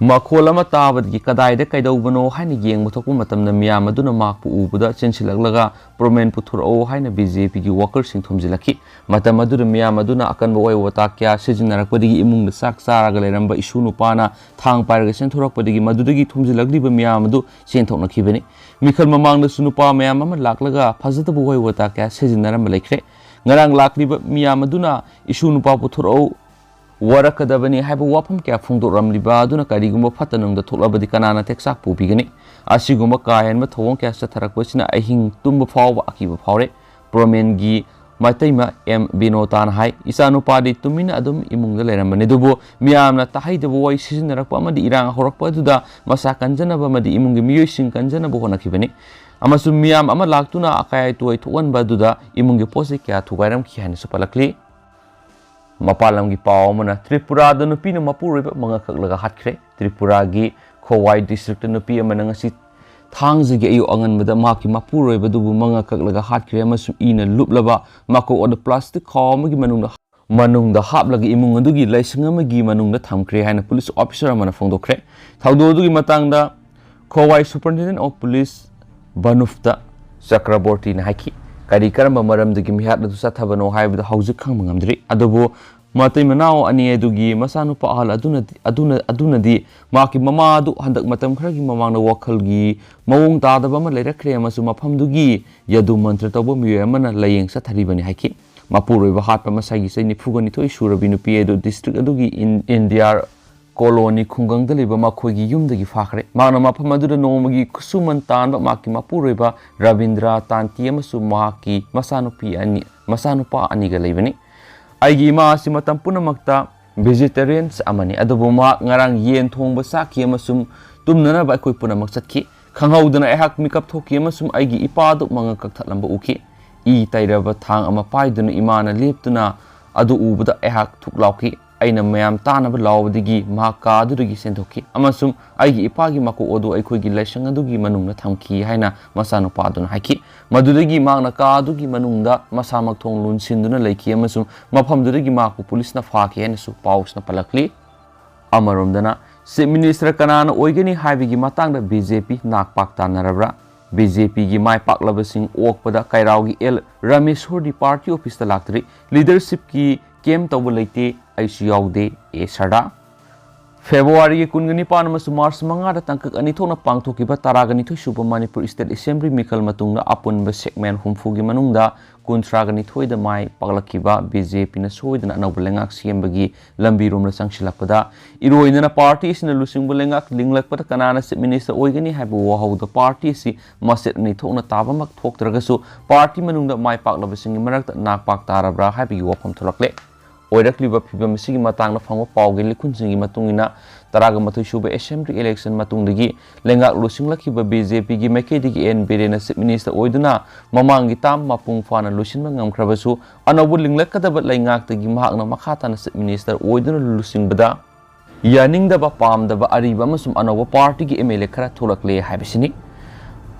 ꯃꯈꯣꯜ ꯑꯃ ꯇꯥꯕꯗꯒꯤ ꯀꯗꯥꯏꯗ ꯀꯩꯗꯧꯕꯅꯣ ꯍꯥꯏꯅ ꯌꯦꯡꯕ ꯊꯣꯛꯄ ꯃꯇꯝꯗ ꯃꯤꯌꯥꯝ ꯑꯗꯨꯅ ꯃꯍꯥꯛꯄꯨ ꯎꯕꯗ ꯆꯦꯟꯁꯤꯜꯂꯛꯂꯒ ꯄ꯭ꯔꯣꯃꯦꯟ ꯄꯨꯊꯣꯔꯛꯎ ꯍꯥꯏꯅ ꯕꯤ ꯖꯦ ꯄꯤꯒꯤ ꯋꯥꯀꯔꯁꯤꯡ ꯊꯣꯝꯖꯤꯜꯂꯛꯈꯤ꯫ ꯃꯇꯝ ꯑꯗꯨꯗ ꯃꯤꯌꯥꯝ ꯑꯗꯨꯅ ꯑꯀꯟꯕ ꯋꯥꯍꯩ ꯋꯥꯇꯥ ꯀꯌꯥ ꯁꯤꯖꯤꯟꯅꯔꯛꯄꯗꯒꯤ ꯏꯃꯨꯡꯗ ꯆꯥꯛ ꯆꯥꯔꯒ ꯂꯩꯔꯝꯕ ꯏꯁꯨ ꯅꯨꯄꯥꯅ ꯊꯥꯡ ꯄꯥꯏꯔꯒ ꯆꯦꯟꯊꯣꯔꯛꯄꯗꯒꯤ ꯃꯗꯨꯗꯒꯤ ꯊꯣꯝꯖꯤꯜꯂꯛꯂꯤꯕ ꯃꯤꯌꯥꯝ ꯑꯗꯨ ꯆꯦꯟꯊꯣꯛꯅꯈꯤꯕꯅꯤ꯫ ꯃꯤꯈꯜ ꯃꯃꯥꯡꯗꯁꯨ ꯅꯨꯄꯥ ꯃꯌꯥꯝ ꯑꯃ ꯂꯥꯛꯂꯒ ꯐꯖꯗꯕ ꯋꯥꯍꯩ ꯋꯥꯇꯥ ꯀꯌꯥ ꯁꯤꯖꯤꯟꯅꯔꯝꯕ ꯂꯩꯈ꯭ꯔꯦ꯫ ꯉꯔꯥꯡ ꯂꯥꯛꯂꯤꯕ ꯃꯤꯌꯥꯝ ꯑꯗꯨꯅ ꯏꯁꯨ ꯅꯨꯄꯥ ꯄꯨꯊꯣꯔꯛꯎ, ꯋꯥꯔꯛꯀꯗꯕꯅꯤ ꯍꯥꯏꯕ ꯋꯥꯐꯝ ꯀꯌꯥ ꯐꯣꯡꯗꯣꯛꯂꯝꯂꯤꯕ ꯑꯗꯨꯅ ꯀꯔꯤꯒꯨꯝꯕ ꯐꯠꯇ ꯅꯨꯡꯗ ꯊꯣꯛꯂꯕꯗꯤ ꯀꯅꯥꯅ ꯇꯦꯛꯆꯥꯛ ꯄꯨꯕꯤꯒꯅꯤ? ꯑꯁꯤꯒꯨꯝꯕ ꯀꯥ ꯍꯦꯟꯕ ꯊꯧꯑꯣꯡ ꯀꯌꯥ ꯆꯠꯊꯔꯛꯄꯁꯤꯅ ꯑꯍꯤꯡ ꯇꯨꯝꯕ ꯐꯥꯎꯕ ꯑꯀꯤꯕ ꯐꯥꯎꯔꯦ꯫ ꯄ꯭ꯔꯣꯃꯦꯟꯒꯤ ꯃꯇꯩꯃ ꯑꯦꯝ ꯕꯤꯅꯣꯇꯥꯅ ꯍꯥꯏ, ꯏꯆꯥꯅꯨꯄꯥꯗꯤ ꯇꯨꯃꯤꯟꯅ ꯑꯗꯨꯝ ꯏꯃꯨꯡꯗ ꯂꯩꯔꯝꯕꯅꯤ, ꯑꯗꯨꯕꯨ ꯃꯤꯌꯥꯝꯅ ꯇꯥꯍꯩꯗꯕ ꯋꯥꯔꯤ ꯁꯤꯖꯤꯟꯅꯔꯛꯄ ꯑꯃꯗꯤ ꯏꯔꯥꯡ ꯍꯧꯔꯛꯄ ꯑꯗꯨꯗ ꯃꯁꯥ ꯀꯟꯖꯅꯕ ꯑꯃꯗꯤ ꯏꯃꯨꯡꯒꯤ ꯃꯤꯑꯣꯏꯁꯤꯡ ꯀꯟꯖꯅꯕ ꯍꯣꯠꯅꯈꯤꯕꯅꯤ꯫ ꯑꯃꯁꯨꯡ ꯃꯤꯌꯥꯝ ꯑꯃ ꯂꯥꯛꯇꯨꯅ ꯑꯀꯥꯏ ꯑꯇꯣꯏ ꯊꯣꯛꯍꯟꯕ ꯑꯗꯨꯗ ꯏꯃꯨꯡꯒꯤ ꯄꯣꯠ ꯆꯩ ꯀꯌꯥ ꯊꯨꯒꯥꯏꯔꯝꯈꯤ ꯍꯥꯏꯅꯁꯨ ꯄꯜꯂꯛꯂꯤ꯫ ꯃꯄꯥꯟ ꯂꯝꯒꯤ ꯄꯥꯎ ꯑꯃꯅ, ꯇ꯭ꯔꯤꯄꯨꯔꯥꯗ ꯅꯨꯄꯤꯅ ꯃꯄꯨꯔꯣꯏꯕ ꯃꯉꯛ ꯀꯛꯂꯒ ꯍꯥꯠꯈ꯭ꯔꯦ꯫ ꯇ꯭ꯔꯤꯄꯨꯔꯥꯒꯤ ꯈꯣꯋꯥꯏ ꯗꯤꯁꯇ꯭ꯔꯤꯛꯇ ꯅꯨꯄꯤ ꯑꯃꯅ ꯉꯁꯤ ꯊꯥꯡꯖꯒꯤ ꯑꯌꯨꯛ ꯑꯉꯟꯕꯗ ꯃꯍꯥꯛꯀꯤ ꯃꯄꯨꯔꯣꯏꯕꯗꯨꯕꯨ ꯃꯉꯛ ꯀꯛꯂꯒ ꯍꯥꯠꯈ꯭ꯔꯦ ꯑꯃꯁꯨꯡ ꯏꯅ ꯂꯨꯞꯂꯕ ꯃꯀꯣꯛ ꯑꯗꯨ ꯄ꯭ꯂꯥꯁꯇꯤꯛ ꯈꯥꯎ ꯑꯃꯒꯤ ꯃꯅꯨꯡꯗ, ꯃꯅꯨꯡꯗ ꯍꯥꯞꯂꯒ ꯏꯃꯨꯡ ꯑꯗꯨꯒꯤ ꯂꯥꯏꯁꯪ ꯑꯃꯒꯤ ꯃꯅꯨꯡꯗ ꯊꯝꯈ꯭ꯔꯦ ꯍꯥꯏꯅ ꯄꯨꯂꯤꯁ ꯑꯣꯐꯤꯁꯔ ꯑꯃꯅ ꯐꯣꯡꯗꯣꯛꯈ꯭ꯔꯦ꯫ ꯊꯧꯗꯣꯛ ꯑꯗꯨꯒꯤ ꯃꯇꯥꯡꯗ ꯈꯣꯋꯥꯏ Superintendent of Police ꯕꯅꯨꯐꯇ ꯆꯀ꯭ꯔꯕꯣꯔꯇꯤꯅ ꯍꯥꯏꯈꯤ, ꯀꯔꯤ ꯀꯔꯝꯕ ꯃꯔꯝꯗꯒꯤ ꯃꯤꯍꯥꯠ ꯑꯗꯨ ꯆꯠꯊꯕꯅꯣ ꯍꯥꯏꯕꯗꯨ ꯍꯧꯖꯤꯛ ꯈꯪꯕ ꯉꯝꯗ꯭ꯔꯤ꯫ ꯑꯗꯨꯕꯨ ꯃꯇꯩ ꯃꯅꯥꯎ ꯑꯅꯤ ꯑꯗꯨꯒꯤ ꯃꯆꯥꯅꯨꯄꯥ ꯑꯍꯜ ꯑꯗꯨꯅꯗꯤ, ꯑꯗꯨꯅ, ꯑꯗꯨꯅꯗꯤ ꯃꯍꯥꯛꯀꯤ ꯃꯃꯥ ꯑꯗꯨ ꯍꯟꯗꯛ ꯃꯇꯝ ꯈꯔꯒꯤ ꯃꯃꯥꯡꯗ ꯋꯥꯈꯜꯒꯤ ꯃꯑꯣꯡ ꯇꯥꯗꯕ ꯑꯃ ꯂꯩꯔꯛꯈ꯭ꯔꯦ ꯑꯃꯁꯨꯡ ꯃꯐꯝꯗꯨꯒꯤ ꯌꯥꯗꯨ ꯃꯟꯇ꯭ꯔ ꯇꯧꯕ ꯃꯤꯑꯣꯏ ꯑꯃꯅ ꯂꯥꯌꯦꯡ ꯆꯠꯊꯔꯤꯕꯅꯤ ꯍꯥꯏꯈꯤ꯫ ꯃꯄꯨꯔꯣꯏꯕ ꯍꯥꯠꯄ ꯃꯁꯥꯒꯤ ꯆꯍꯤ ꯅꯤꯐꯨꯒ ꯅꯤꯊꯣꯏ ꯁꯨꯔꯕꯤ ꯅꯨꯄꯤ ꯑꯗꯨ ꯗꯤꯁꯇ꯭ꯔꯤꯛ ꯑꯗꯨꯒꯤ ꯏꯟ-, ꯏꯟꯗꯤꯌꯥꯔ ꯀꯣꯂꯣꯅꯤ ꯈꯨꯡꯒꯪꯗ ꯂꯩꯕ ꯃꯈꯣꯏꯒꯤ ꯌꯨꯝꯗꯒꯤ ꯐꯥꯈ꯭ꯔꯦ꯫ ꯃꯍꯥꯛꯅ ꯃꯐꯝ ꯑꯗꯨꯗ ꯅꯣꯡꯃꯒꯤ ꯈꯨꯠꯁꯨꯃꯟ ꯇꯥꯟꯕ ꯃꯍꯥꯛꯀꯤ ꯃꯄꯨꯔꯣꯏꯕ ꯔꯕꯤꯟꯗ꯭ꯔꯥ ꯇꯥꯟꯇꯤ ꯑꯃꯁꯨꯡ ꯃꯍꯥꯛꯀꯤ ꯃꯆꯥꯅꯨꯄꯤ ꯑꯅꯤ, ꯃꯆꯥꯅꯨꯄꯥ ꯑꯅꯤꯒ ꯂꯩꯕꯅꯤ꯫ ꯑꯩꯒꯤ ꯏꯃꯥ ꯑꯁꯤ ꯃꯇꯝ ꯄꯨꯝꯅꯃꯛꯇ ꯚꯦꯖꯤꯇꯦꯔꯤꯌꯟꯁ ꯑꯃꯅꯤ, ꯑꯗꯨꯕꯨ ꯃꯍꯥꯛ ꯉꯔꯥꯡ ꯌꯦꯟ ꯊꯣꯡꯕ ꯆꯥꯈꯤ ꯑꯃꯁꯨꯡ ꯇꯨꯝꯅꯅꯕ ꯑꯩꯈꯣꯏ ꯄꯨꯝꯅꯃꯛ ꯆꯠꯈꯤ꯫ ꯈꯪꯍꯧꯗꯅ ꯑꯩꯍꯥꯛ ꯃꯤꯀꯞ ꯊꯣꯛꯈꯤ ꯑꯃꯁꯨꯡ ꯑꯩꯒꯤ ꯏꯄꯥꯗꯨ ꯃꯉꯛ ꯀꯛꯊꯠꯂꯝꯕ ꯎꯈꯤ꯫ ꯏ ꯇꯩꯔꯕ ꯊꯥꯡ ꯑꯃ ꯄꯥꯏꯗꯨꯅ ꯏꯃꯥꯅ ꯂꯦꯞꯇꯨꯅ ꯑꯗꯨ ꯎꯕꯗ ꯑꯩꯍꯥꯛ ꯊꯨꯛ ꯂꯥꯎꯈꯤ꯫ ꯑꯩꯅ ꯃꯌꯥꯝ ꯇꯥꯅꯕ ꯂꯥꯎꯕꯗꯒꯤ ꯃꯍꯥꯛ ꯀꯥ ꯑꯗꯨꯗꯒꯤ ꯆꯦꯟꯊꯣꯛꯈꯤ ꯑꯃꯁꯨꯡ ꯑꯩꯒꯤ ꯏꯄꯥꯒꯤ ꯃꯀꯣꯛ ꯑꯗꯨ ꯑꯩꯈꯣꯏꯒꯤ ꯂꯥꯏꯁꯪ ꯑꯗꯨꯒꯤ ꯃꯅꯨꯡꯗ ꯊꯝꯈꯤ ꯍꯥꯏꯅ ꯃꯆꯥꯅꯨꯄꯥꯗꯨꯅ ꯍꯥꯏꯈꯤ꯫ ꯃꯗꯨꯗꯒꯤ ꯃꯍꯥꯛꯅ ꯀꯥ ꯑꯗꯨꯒꯤ ꯃꯅꯨꯡꯗ ꯃꯁꯥꯃꯛ ꯊꯣꯡ ꯂꯣꯟꯁꯤꯟꯗꯨꯅ ꯂꯩꯈꯤ ꯑꯃꯁꯨꯡ ꯃꯐꯝꯗꯨꯗꯒꯤ ꯃꯍꯥꯛꯄꯨ ꯄꯨꯂꯤꯁꯅ ꯐꯥꯈꯤ ꯍꯥꯏꯅꯁꯨ ꯄꯥꯎꯁꯤꯅ ꯄꯜꯂꯛꯂꯤ꯫ ꯑꯃꯔꯣꯝꯗꯅ, Chief Minister ꯀꯅꯥꯅ ꯑꯣꯏꯒꯅꯤ ꯍꯥꯏꯕꯒꯤ ꯃꯇꯥꯡꯗ BJP ꯅꯥꯛ ꯄꯥꯛ ꯇꯥꯟꯅꯔꯕ꯭ꯔꯥ? BJPꯒꯤ ꯃꯥꯏ ꯄꯥꯛꯂꯕꯁꯤꯡ ꯑꯣꯛꯄꯗ ꯀꯩꯔꯥꯎꯒꯤ ꯑꯦꯜ ꯔꯥꯃꯦꯁꯣꯔꯗꯤ party officeꯇ ꯂꯥꯛꯇ꯭ꯔꯤ꯫ Leadershipꯀꯤ camp ꯇꯧꯕ ꯂꯩꯇꯦ, ꯑꯩꯁꯨ ꯌꯥꯎꯗꯦ, ꯑꯦ ꯁꯔꯗꯥ꯫ Februaryꯒꯤ ꯀꯨꯟꯒ ꯅꯤꯄꯥꯟ ꯑꯃꯁꯨꯡ March ꯃꯉꯥꯗ ꯇꯥꯡꯀꯛ ꯑꯅꯤ ꯊꯣꯛꯅ ꯄꯥꯡꯊꯣꯛꯈꯤꯕ ꯇꯔꯥꯒ ꯅꯤꯊꯣꯏ ꯁꯨꯕ ꯃꯅꯤꯄꯨꯔ State Assembly ꯃꯤꯈꯜ ꯃꯇꯨꯡꯗ ꯑꯄꯨꯟꯕ segment ꯍꯨꯝꯐꯨꯒꯤ ꯃꯅꯨꯡꯗ ꯀꯨꯟꯊ꯭ꯔꯥꯒ ꯅꯤꯊꯣꯏꯗ ꯃꯥꯏ ꯄꯥꯛꯂꯛꯈꯤꯕ BJPꯅ ꯁꯣꯏꯗꯅ ꯑꯅꯧꯕ ꯂꯩꯉꯥꯛ ꯁꯦꯝꯕꯒꯤ ꯂꯝꯕꯤꯔꯣꯝꯗ ꯆꯪꯁꯤꯜꯂꯛꯄꯗ, ꯏꯔꯣꯏꯅꯅ party ꯑꯁꯤꯅ ꯂꯨꯆꯤꯡꯕ ꯂꯩꯉꯥꯛ ꯂꯤꯡꯂꯛꯄꯗ ꯀꯅꯥꯅ Chief Minister ꯑꯣꯏꯒꯅꯤ ꯍꯥꯏꯕ ꯋꯥꯍꯧꯗ party ꯑꯁꯤ ꯃꯆꯦꯠ ꯑꯅꯤ ꯊꯣꯛꯅ ꯇꯥꯕꯃꯛ ꯊꯣꯛꯇ꯭ꯔꯒꯁꯨ, party ꯃꯅꯨꯡꯗ ꯃꯥꯏ ꯄꯥꯛꯂꯕꯁꯤꯡꯒꯤ ꯃꯔꯛꯇ ꯅꯥꯛ ꯄꯥꯛ ꯇꯥꯔꯕ꯭ꯔꯥ ꯍꯥꯏꯕꯒꯤ ꯋꯥꯐꯝ ꯊꯣꯛꯂꯛꯂꯦ꯫ ꯑꯣꯏꯔꯛꯂꯤꯕ ꯐꯤꯕꯝ ꯑꯁꯤꯒꯤ ꯃꯇꯥꯡꯗ ꯐꯪꯕ ꯄꯥꯎꯒꯤ ꯂꯤꯈꯨꯟꯁꯤꯡꯒꯤ ꯃꯇꯨꯡ ꯏꯟꯅ, ꯇꯔꯥꯒ ꯃꯥꯊꯣꯏ ꯁꯨꯕ Assembly election ꯃꯇꯨꯡꯗꯒꯤ ꯂꯩꯉꯥꯛ ꯂꯨꯆꯤꯡꯂꯛꯈꯤꯕ BJPꯒꯤ ꯃꯥꯏꯀꯩꯗꯒꯤ ꯑꯦꯟ ꯕꯤꯔꯦꯟꯅ Chief Minister ꯑꯣꯏꯗꯨꯅ ꯃꯃꯥꯡꯒꯤ term ꯃꯄꯨꯡ ꯐꯥꯅ ꯂꯣꯏꯁꯤꯟꯕ ꯉꯝꯈ꯭ꯔꯕꯁꯨ, ꯑꯅꯧꯕ ꯂꯤꯡꯂꯛꯀꯗꯕ ꯂꯩꯉꯥꯛꯇꯒꯤ ꯃꯍꯥꯛꯅ ꯃꯈꯥ ꯇꯥꯅ Chief Minister ꯑꯣꯏꯗꯨꯅ ꯂꯨꯆꯤꯡꯕꯗ ꯌꯥꯅꯤꯡꯗꯕ, ꯄꯥꯝꯗꯕ ꯑꯔꯤꯕ ꯑꯃꯁꯨꯡ ꯑꯅꯧꯕ partyꯒꯤ MLA ꯈꯔ ꯊꯣꯛꯂꯛꯂꯦ ꯍꯥꯏꯕꯁꯤꯅꯤ꯫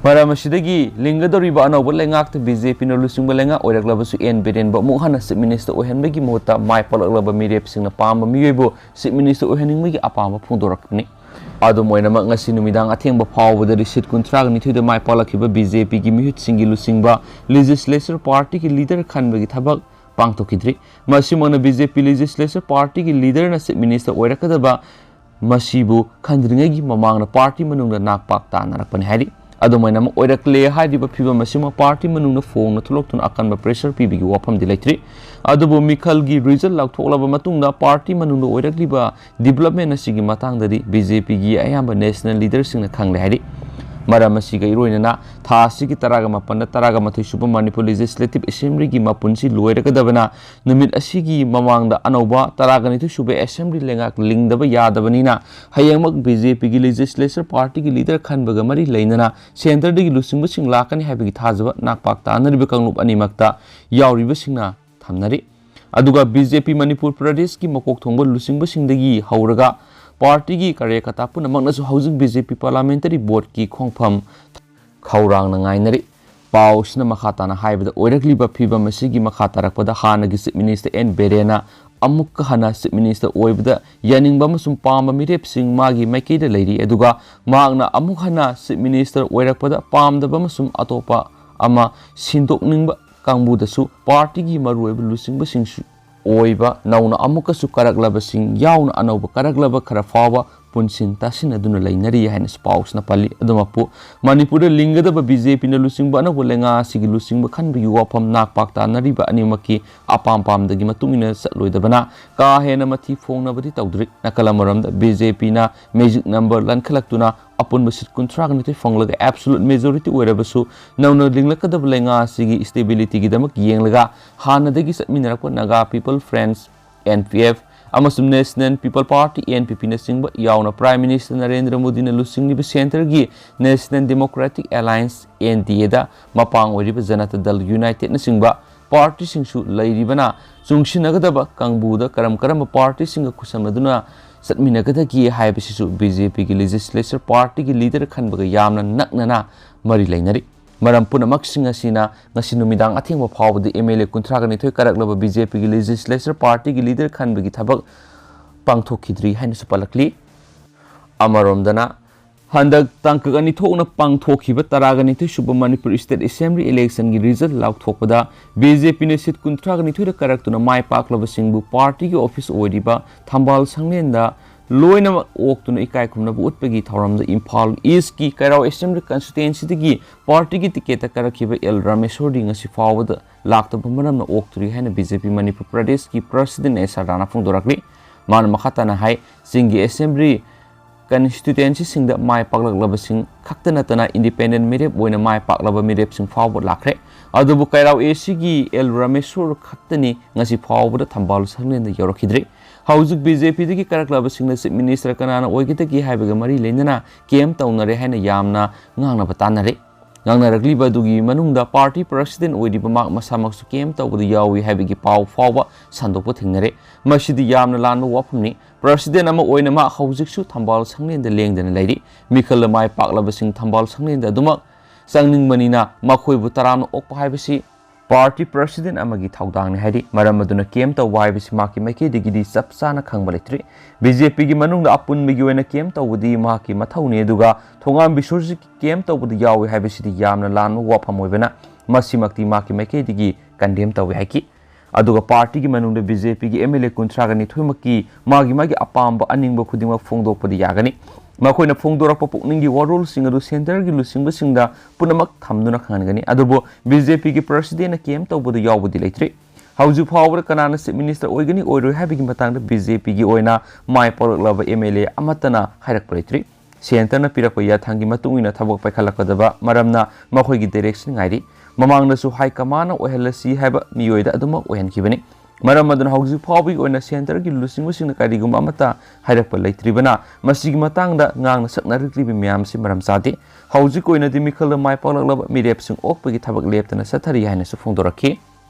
ꯃꯔꯝ ꯑꯁꯤꯗꯒꯤ ꯂꯤꯡꯒꯗꯧꯔꯤꯕ ꯑꯅꯧꯕ ꯂꯩꯉꯥꯛꯇ BJPꯅ ꯂꯨꯆꯤꯡꯕ ꯂꯩꯉꯥꯛ ꯑꯣꯏꯔꯛꯂꯕꯁꯨ, ꯑꯦꯟ ꯕꯤꯔꯦꯟꯕꯨ ꯑꯃꯨꯛ ꯍꯟꯅ Chief Minister ꯑꯣꯏꯍꯟꯕꯒꯤ ꯃꯍꯨꯠꯇ ꯃꯥꯏ ꯄꯥꯛꯂꯛꯂꯕ ꯃꯤꯔꯦꯞꯁꯤꯡꯅ ꯄꯥꯝꯕ ꯃꯤꯑꯣꯏꯕꯨ Chief Minister ꯑꯣꯏꯍꯟꯅꯤꯡꯕꯒꯤ ꯑꯄꯥꯝꯕ ꯐꯣꯡꯗꯣꯔꯛꯄꯅꯤ꯫ ꯑꯗꯨꯝ ꯑꯣꯏꯅꯃꯛ, ꯉꯁꯤ ꯅꯨꯃꯤꯗꯥꯡ ꯑꯊꯦꯡꯕ ꯐꯥꯎꯕꯗꯗꯤ seat ꯀꯨꯟꯊ꯭ꯔꯥꯒ ꯅꯤꯊꯣꯏꯗ ꯃꯥꯏ ꯄꯥꯛꯂꯛꯈꯤꯕ BJPꯒꯤ ꯃꯤꯍꯨꯠꯁꯤꯡꯒꯤ ꯂꯨꯆꯤꯡꯕ Legislature partyꯒꯤ leader ꯈꯟꯕꯒꯤ ꯊꯕꯛ ꯄꯥꯡꯊꯣꯛꯈꯤꯗ꯭ꯔꯤ꯫ ꯃꯁꯤꯃꯛꯅ BJP Legislature partyꯒꯤ leaderꯅ Chief Minister ꯑꯣꯏꯔꯛꯀꯗꯕ ꯃꯁꯤꯕꯨ ꯈꯟꯗ꯭ꯔꯤꯉꯩꯒꯤ ꯃꯃꯥꯡꯗ party ꯃꯅꯨꯡꯗ ꯅꯥꯛ ꯄꯥꯛ ꯇꯥꯅꯔꯛꯄꯅꯤ ꯍꯥꯏꯔꯤ꯫ ꯑꯗꯨꯃꯥꯏꯅ ꯑꯃ ꯑꯣꯏꯔꯛꯂꯦ ꯍꯥꯏꯔꯤꯕ ꯐꯤꯕꯝ ꯑꯁꯤꯃꯛ party ꯃꯅꯨꯡꯗ ꯐꯣꯡꯅ ꯊꯣꯛꯂꯛꯇꯨꯅ ꯑꯀꯟꯕ pressure ꯄꯤꯕꯒꯤ ꯋꯥꯐꯝꯗꯤ ꯂꯩꯇ꯭ꯔꯤ꯫ ꯑꯗꯨꯕꯨ ꯃꯤꯈꯜꯒꯤ result ꯂꯥꯎꯊꯣꯛꯂꯕ ꯃꯇꯨꯡꯗ party ꯃꯅꯨꯡꯗ ꯑꯣꯏꯔꯛꯂꯤꯕ development ꯑꯁꯤꯒꯤ ꯃꯇꯥꯡꯗꯗꯤ BJPꯒꯤ ꯑꯌꯥꯝꯕ national leaderꯁꯤꯡꯅ ꯈꯪꯂꯦ ꯍꯥꯏꯔꯤ꯫ ꯃꯔꯝ ꯑꯁꯤꯒ ꯏꯔꯣꯏꯅꯅ ꯊꯥ ꯑꯁꯤꯒꯤ ꯇꯔꯥꯒ ꯃꯥꯄꯟꯗ ꯇꯔꯥꯒ ꯃꯥꯊꯣꯏ ꯁꯨꯕ ꯃꯅꯤꯄꯨꯔ Legislative Assemblyꯒꯤ ꯃꯄꯨꯟꯁꯤ ꯂꯣꯏꯔꯒꯗꯕꯅ ꯅꯨꯃꯤꯠ ꯑꯁꯤꯒꯤ ꯃꯃꯥꯡꯗ ꯑꯅꯧꯕ ꯇꯔꯥꯒ ꯅꯤꯊꯣꯏ ꯁꯨꯕ Assembly ꯂꯩꯉꯥꯛ ꯂꯤꯡꯗꯕ ꯌꯥꯗꯕꯅꯤꯅ ꯍꯌꯦꯡꯃꯛ BJPꯒꯤ Legislature Partyꯒꯤ leader ꯈꯟꯕꯒ ꯃꯔꯤ ꯂꯩꯅꯅ centreꯗꯒꯤ ꯂꯨꯆꯤꯡꯕꯁꯤꯡ ꯂꯥꯛꯀꯅꯤ ꯍꯥꯏꯕꯒꯤ ꯊꯥꯖꯕ ꯅꯥꯛꯄꯥꯛ ꯇꯥꯅꯔꯤꯕ ꯀꯥꯡꯂꯨꯞ ꯑꯅꯤꯃꯛꯇ ꯌꯥꯎꯔꯤꯕꯁꯤꯡꯅ ꯊꯝꯅꯔꯤ꯫ ꯑꯗꯨꯒ BJP ꯃꯅꯤꯄꯨꯔ ꯄ꯭ꯔꯗꯦꯁꯀꯤ ꯃꯀꯣꯛ ꯊꯣꯡꯕ ꯂꯨꯆꯤꯡꯕꯁꯤꯡꯗꯒꯤ ꯍꯧꯔꯒ partyꯒꯤ ꯀꯥꯔꯌꯀꯔꯇꯥ ꯄꯨꯝꯅꯃꯛꯅꯁꯨ ꯍꯧꯖꯤꯛ BJP parliamentary boardꯀꯤ ꯈꯣꯡꯐꯝ ꯈꯧꯔꯥꯡꯅ ꯉꯥꯏꯅꯔꯤ꯫ ꯄꯥꯎꯁꯤꯅ ꯃꯈꯥ ꯇꯥꯅ ꯍꯥꯏꯕꯗ, ꯑꯣꯏꯔꯛꯂꯤꯕ ꯐꯤꯕꯝ ꯑꯁꯤꯒꯤ ꯃꯈꯥ ꯇꯥꯔꯛꯄꯗ ꯍꯥꯟꯅꯒꯤ Chief Minister ꯑꯦꯟ ꯕꯤꯔꯦꯟꯅ ꯑꯃꯨꯛꯀ ꯍꯟꯅ Chief Minister ꯑꯣꯏꯕꯗ ꯌꯥꯅꯤꯡꯕ ꯑꯃꯁꯨꯡ ꯄꯥꯝꯕ ꯃꯤꯔꯦꯞꯁꯤꯡ ꯃꯥꯒꯤ ꯃꯥꯏꯀꯩꯗ ꯂꯩꯔꯤ꯫ ꯑꯗꯨꯒ ꯃꯍꯥꯛꯅ ꯑꯃꯨꯛ ꯍꯟꯅ Chief Minister ꯑꯣꯏꯔꯛꯄꯗ ꯄꯥꯝꯗꯕ ꯑꯃꯁꯨꯡ ꯑꯇꯣꯞꯄ ꯑꯃ ꯁꯤꯟꯗꯣꯛꯅꯤꯡꯕ ꯀꯥꯡꯕꯨꯗꯁꯨ partyꯒꯤ ꯃꯔꯨꯑꯣꯏꯕ ꯂꯨꯆꯤꯡꯕꯁꯤꯡꯁꯨ ꯑꯣꯏꯕ ꯅꯧꯅ ꯑꯃꯨꯛꯀꯁꯨ ꯀꯥꯔꯛꯂꯕꯁꯤꯡ ꯌꯥꯎꯅ ꯑꯅꯧꯕ ꯀꯥꯔꯛꯂꯕ ꯈꯔ ꯐꯥꯎꯕ ꯄꯨꯟꯁꯤꯟ ꯇꯥꯁꯤꯟꯅꯗꯨꯅ ꯂꯩꯅꯔꯤ ꯍꯥꯏꯅꯁꯨ ꯄꯥꯎꯁꯤꯅ ꯄꯜꯂꯤ꯫ ꯑꯗꯨꯃꯛꯄꯨ ꯃꯅꯤꯄꯨꯔꯗ ꯂꯤꯡꯒꯗꯕ BJPꯅ ꯂꯨꯆꯤꯡꯕ ꯑꯅꯧꯕ ꯂꯩꯉꯥꯛ ꯑꯁꯤꯒꯤ ꯂꯨꯆꯤꯡꯕ ꯈꯟꯕꯒꯤ ꯋꯥꯐꯝ ꯅꯥꯛ ꯄꯥꯛ ꯇꯥꯅꯔꯤꯕ ꯑꯅꯤꯃꯛꯀꯤ ꯑꯄꯥꯝ ꯄꯥꯝꯗꯒꯤ ꯃꯇꯨꯡ ꯏꯟꯅ ꯆꯠꯂꯣꯏꯗꯕꯅ ꯀꯥ ꯍꯦꯟꯅ ꯃꯊꯤ ꯐꯣꯡꯅꯕꯗꯤ ꯇꯧꯗ꯭ꯔꯤ꯫ ꯅꯥꯀꯜ ꯑꯃꯔꯣꯝꯗ BJPꯅ magic number ꯂꯟꯈꯠꯂꯛꯇꯨꯅ ꯑꯄꯨꯟꯕ seat ꯀꯨꯟꯊ꯭ꯔꯥꯒ ꯅꯤꯊꯣꯏ ꯐꯪꯂꯒ absolute majority ꯑꯣꯏꯔꯕꯁꯨ ꯅꯧꯅ ꯂꯤꯡꯂꯛꯀꯗꯕ ꯂꯩꯉꯥꯛ ꯑꯁꯤꯒꯤ stabilityꯒꯤꯗꯃꯛ ꯌꯦꯡꯂꯒ ꯍꯥꯟꯅꯗꯒꯤ ꯆꯠꯃꯤꯟꯅꯔꯛꯄ Naga People Front, NPF, ꯑꯃꯁꯨꯡ National People Party, NPPꯅꯆꯤꯡꯕ ꯌꯥꯎꯅ Prime Minister ꯅꯔꯦꯟꯗ꯭ꯔ ꯃꯣꯗꯤꯅ ꯂꯨꯆꯤꯡꯂꯤꯕ centreꯒꯤ National Democratic Alliance, NDAꯗ ꯃꯄꯥꯡ ꯑꯣꯏꯔꯤꯕ Janata Dal Unitedꯅꯆꯤꯡꯕ partyꯁꯤꯡꯁꯨ ꯂꯩꯔꯤꯕꯅ ꯆꯨꯡꯁꯤꯟꯅꯒꯗꯕ ꯀꯥꯡꯕꯨꯗ ꯀꯔꯝ ꯀꯔꯝꯕ partyꯁꯤꯡꯒ ꯈꯨꯠꯁꯝꯅꯗꯨꯅ ꯆꯠꯃꯤꯟꯅꯒꯗꯒꯦ ꯍꯥꯏꯕꯁꯤꯁꯨ BJPꯒꯤ Legislature Partyꯒꯤ leader ꯈꯟꯕꯒ ꯌꯥꯝꯅ ꯅꯛꯅꯅ ꯃꯔꯤ ꯂꯩꯅꯔꯤ꯫ ꯃꯔꯝ ꯄꯨꯝꯅꯃꯛꯁꯤꯡ ꯑꯁꯤꯅ ꯉꯁꯤ ꯅꯨꯃꯤꯗꯥꯡ ꯑꯊꯦꯡꯕ ꯐꯥꯎꯕꯗ MLA ꯀꯨꯟꯊ꯭ꯔꯥꯒ ꯅꯤꯊꯣꯏ ꯀꯥꯔꯛꯂꯕ BJPꯒꯤ Legislature Partyꯒꯤ leader ꯈꯟꯕꯒꯤ ꯊꯕꯛ ꯄꯥꯡꯊꯣꯛꯈꯤꯗ꯭ꯔꯤ ꯍꯥꯏꯅꯁꯨ ꯄꯜꯂꯛꯂꯤ꯫ ꯑꯃꯔꯣꯝꯗꯅ ꯍꯟꯗꯛ ꯇꯥꯡꯀꯛ ꯑꯅꯤ ꯊꯣꯛꯅ ꯄꯥꯡꯊꯣꯛꯈꯤꯕ ꯇꯔꯥꯒ ꯅꯤꯊꯣꯏ ꯁꯨꯕ Manipur State Assembly electionꯒꯤ result ꯂꯥꯎꯊꯣꯛꯄꯗ BJPꯅ seat ꯀꯨꯟꯊ꯭ꯔꯥꯒ ꯅꯤꯊꯣꯏꯗ ꯀꯥꯔꯛꯇꯨꯅ ꯃꯥꯏ ꯄꯥꯛꯂꯕꯁꯤꯡꯕꯨ partyꯒꯤ office ꯑꯣꯏꯔꯤꯕ ꯊꯝꯕꯥꯜ ꯁꯪꯂꯦꯟꯗ ꯂꯣꯏꯅꯃꯛ ꯑꯣꯛꯇꯨꯅ ꯏꯀꯥꯏ ꯈꯨꯝꯅꯕ ꯎꯠꯄꯒꯤ ꯊꯧꯔꯝꯗ ꯏꯝꯐꯥꯜ Eastꯀꯤ ꯀꯩꯔꯥꯎ Assembly Constituencyꯗꯒꯤ partyꯒꯤ ticketꯇ ꯀꯥꯔꯛꯈꯤꯕ ꯑꯦꯜ ꯔꯥꯃꯦꯁꯣꯔꯗꯤ ꯉꯁꯤ ꯐꯥꯎꯕꯗ ꯂꯥꯛꯇꯕ ꯃꯔꯝꯅ ꯑꯣꯛꯇ꯭ꯔꯤ ꯍꯥꯏꯅ BJP ꯃꯅꯤꯄꯨꯔ ꯄ꯭ꯔꯗꯦꯁꯀꯤ President ꯑꯦꯁ ꯑꯥꯔ ꯔꯥꯅꯥ ꯐꯣꯡꯗꯣꯔꯛꯂꯤ꯫ ꯃꯥꯅ ꯃꯈꯥ ꯇꯥꯅ ꯍꯥꯏ, ꯆꯤꯡꯒꯤ Assembly ꯀꯟꯁꯇꯤꯇ꯭ꯌꯨꯑꯦꯟꯁꯤꯁꯤꯡꯗ ꯃꯥꯏ ꯄꯥꯛꯂꯛꯂꯕꯁꯤꯡ ꯈꯛꯇ ꯅꯠꯇꯅ ꯏꯟꯗꯤꯄꯦꯟꯗꯦꯟ ꯃꯤꯔꯦꯞ ꯑꯣꯏꯅ ꯃꯥꯏ ꯄꯥꯛꯂꯕ ꯃꯤꯔꯦꯞꯁꯤꯡ ꯐꯥꯎꯕ ꯂꯥꯛꯈ꯭ꯔꯦ꯫ ꯑꯗꯨꯕꯨ ꯀꯩꯔꯥꯎ ꯑꯦ ꯁꯤꯒꯤ ꯑꯦꯜ ꯔꯥꯃꯦꯁꯣꯔ ꯈꯛꯇꯅꯤ ꯉꯁꯤ ꯐꯥꯎꯕꯗ ꯊꯝꯕꯥꯜ ꯁꯪꯂꯦꯟꯗ ꯌꯧꯔꯛꯈꯤꯗ꯭ꯔꯤ꯫ ꯍꯧꯖꯤꯛ ꯕꯤ ꯖꯦ ꯄꯤꯗꯒꯤ ꯀꯥꯔꯛꯂꯕꯁꯤꯡꯅ ꯆꯤꯐ ꯃꯤꯅꯤꯁꯇꯔ ꯀꯅꯥꯅ ꯑꯣꯏꯒꯗꯒꯦ ꯍꯥꯏꯕꯒ ꯃꯔꯤ ꯂꯩꯅꯅ ꯀꯦꯝ ꯇꯧꯅꯔꯦ ꯍꯥꯏꯅ ꯌꯥꯝꯅ ꯉꯥꯡꯅꯕ ꯇꯥꯟꯅꯔꯤ꯫ ꯉꯥꯡꯅꯔꯛꯂꯤꯕ ꯑꯗꯨꯒꯤ ꯃꯅꯨꯡꯗ ꯄꯥꯔꯇꯤ ꯄ꯭ꯔꯁꯤꯗꯦꯟ ꯑꯣꯏꯔꯤꯕ ꯃꯍꯥꯛ ꯃꯁꯥꯃꯛꯁꯨ ꯀꯦꯝ ꯇꯧꯕꯗ ꯌꯥꯎꯏ ꯍꯥꯏꯕꯒꯤ ꯄꯥꯎ ꯐꯥꯎꯕ ꯁꯟꯗꯣꯛꯄ ꯊꯦꯡꯅꯔꯦ꯫ ꯃꯁꯤꯗꯤ ꯌꯥꯝꯅ ꯂꯥꯟꯕ ꯋꯥꯐꯝꯅꯤ꯫ ꯄ꯭ꯔꯁꯤꯗꯦꯟ ꯑꯃ ꯑꯣꯏꯅ ꯃꯍꯥꯛ ꯍꯧꯖꯤꯛꯁꯨ ꯊꯝꯕꯥꯜ ꯁꯪꯂꯦꯟꯗ ꯂꯦꯡꯗꯅ ꯂꯩꯔꯤ꯫ ꯃꯤꯈꯜꯗ ꯃꯥꯏ ꯄꯥꯛꯂꯕꯁꯤꯡ ꯊꯝꯕꯥꯜ ꯁꯪꯂꯦꯟꯗ ꯑꯗꯨꯃꯛ ꯆꯪꯅꯤꯡꯕꯅꯤꯅ ꯃꯈꯣꯏꯕꯨ ꯇꯔꯥꯝꯅ ꯑꯣꯛꯄ ꯍꯥꯏꯕꯁꯤ ꯄꯥꯔꯇꯤ ꯄ꯭ꯔꯁꯤꯗꯦꯟ ꯑꯃꯒꯤ ꯊꯧꯗꯥꯡꯅꯤ ꯍꯥꯏꯔꯤ꯫ ꯃꯔꯝ ꯑꯗꯨꯅ ꯀꯦꯝ ꯇꯧꯕ ꯍꯥꯏꯕꯁꯤ ꯃꯍꯥꯛꯀꯤ ꯃꯥꯏꯀꯩꯗꯒꯤꯗꯤ ꯆꯞ ꯆꯥꯅ ꯈꯪꯕ ꯂꯩꯇ꯭ꯔꯤ꯫ ꯕꯤ ꯖꯦ ꯄꯤꯒꯤ ꯃꯅꯨꯡꯗ ꯑꯄꯨꯟꯕꯒꯤ ꯑꯣꯏꯅ ꯀꯦꯝ ꯇꯧꯕꯗꯤ ꯃꯍꯥꯛꯀꯤ ꯃꯊꯧꯅꯤ, ꯑꯗꯨꯒ ꯊꯣꯉꯥꯝ ꯕꯤꯁ꯭ꯋꯖꯤꯠꯀꯤ ꯀꯦꯝ ꯇꯧꯕꯗ ꯌꯥꯎꯏ ꯍꯥꯏꯕꯁꯤꯗꯤ ꯌꯥꯝꯅ ꯂꯥꯟꯕ ꯋꯥꯐꯝ ꯑꯣꯏꯕꯅ ꯃꯁꯤꯃꯛꯇꯤ ꯃꯍꯥꯛꯀꯤ ꯃꯥꯏꯀꯩꯗꯒꯤ ꯀꯟꯗꯦꯝ ꯇꯧꯏ ꯍꯥꯏꯈꯤ꯫ ꯑꯗꯨꯒ ꯄꯥꯔꯇꯤꯒꯤ ꯃꯅꯨꯡꯗ ꯕꯤ ꯖꯦ ꯄꯤꯒꯤ ꯑꯦꯝ ꯑꯦꯜ ꯑꯦ ꯀꯨꯟꯊ꯭ꯔꯥꯒ ꯅꯤꯊꯣꯏꯃꯛꯀꯤ ꯃꯥꯒꯤ ꯃꯥꯒꯤ ꯑꯄꯥꯝꯕ ꯑꯅꯤꯡꯕ ꯈꯨꯗꯤꯡꯃꯛ ꯐꯣꯡꯗꯣꯛꯄꯗꯤ ꯌꯥꯒꯅꯤ꯫ ꯃꯈꯣꯏꯅ ꯐꯣꯡꯗꯣꯔꯛꯄ ꯄꯨꯛꯅꯤꯡꯒꯤ ꯋꯥꯔꯣꯜꯁꯤꯡ ꯑꯗꯨ ꯁꯦꯟꯇꯔꯒꯤ ꯂꯨꯆꯤꯡꯕꯁꯤꯡꯗ ꯄꯨꯝꯅꯃꯛ ꯊꯝꯗꯨꯅ ꯈꯪꯍꯟꯒꯅꯤ꯫ ꯑꯗꯨꯕꯨ ꯕꯤ ꯖꯦ ꯄꯤꯒꯤ ꯄ꯭ꯔꯁꯤꯗꯦꯟꯅ ꯀꯦꯝ ꯇꯧꯕꯗ ꯌꯥꯎꯕꯗꯤ ꯂꯩꯇ꯭ꯔꯤ꯫ ꯍꯧꯖꯤꯛ ꯐꯥꯎꯕꯗ ꯀꯅꯥꯅ ꯆꯤꯐ ꯃꯤꯅꯤꯁꯇꯔ ꯑꯣꯏꯒꯅꯤ ꯑꯣꯏꯔꯣꯏ ꯍꯥꯏꯕꯒꯤ ꯃꯇꯥꯡꯗ ꯕꯤ ꯖꯦ ꯄꯤꯒꯤ ꯑꯣꯏꯅ ꯃꯥꯏ ꯄꯥꯛꯂꯛꯂꯕ ꯑꯦꯝ ꯑꯦꯜ ꯑꯦ ꯑꯃꯠꯇꯅ ꯍꯥꯏꯔꯛꯄ ꯂꯩꯇ꯭ꯔꯤ꯫ ꯁꯦꯟꯇꯔꯅ ꯄꯤꯔꯛꯄ ꯌꯥꯊꯪꯒꯤ ꯃꯇꯨꯡ ꯏꯟꯅ ꯊꯕꯛ ꯄꯥꯏꯈꯠꯂꯛꯀꯗꯕ ꯃꯔꯝꯅ ꯃꯈꯣꯏꯒꯤ ꯗꯥꯏꯔꯦꯛꯁꯟ ꯉꯥꯏꯔꯤ꯫ ꯃꯃꯥꯡꯗꯁꯨ ꯍꯥꯏ ꯀꯃꯥꯟꯅ ꯑꯣꯏꯍꯜꯂꯁꯤ ꯍꯥꯏꯕ ꯃꯤꯑꯣꯏꯗ ꯑꯗꯨꯃꯛ ꯑꯣꯏꯍꯟꯈꯤꯕꯅꯤ꯫ ꯃꯔꯝ ꯑꯗꯨꯅ ꯍꯧꯖꯤꯛ ꯐꯥꯎꯕꯒꯤ ꯑꯣꯏꯅ ꯁꯦꯟꯇꯔꯒꯤ ꯂꯨꯆꯤꯡꯕꯁꯤꯡꯅ ꯀꯔꯤꯒꯨꯝꯕ ꯑꯃꯠꯇ ꯍꯥꯏꯔꯛꯄ ꯂꯩꯇ꯭ꯔꯤꯕꯅ ꯃꯁꯤꯒꯤ ꯃꯇꯥꯡꯗ ꯉꯥꯡꯅ ꯁꯛꯅꯔꯛꯂꯤꯕ ꯃꯌꯥꯝꯁꯤ ꯃꯔꯝ ꯆꯥꯗꯦ꯫ ꯍꯧꯖꯤꯛ ꯑꯣꯏꯅꯗꯤ ꯃꯤꯈꯜꯗ ꯃꯥꯏ ꯄꯥꯛꯂꯛꯂꯕ ꯃꯤꯔꯦꯞꯁꯤꯡ ꯑꯣꯛꯄꯒꯤ ꯊꯕꯛ ꯂꯦꯞꯇꯅ ꯆꯠꯊꯔꯤ ꯍꯥꯏꯅꯁꯨ ꯐꯣꯡꯗꯣꯔꯛꯈꯤ꯫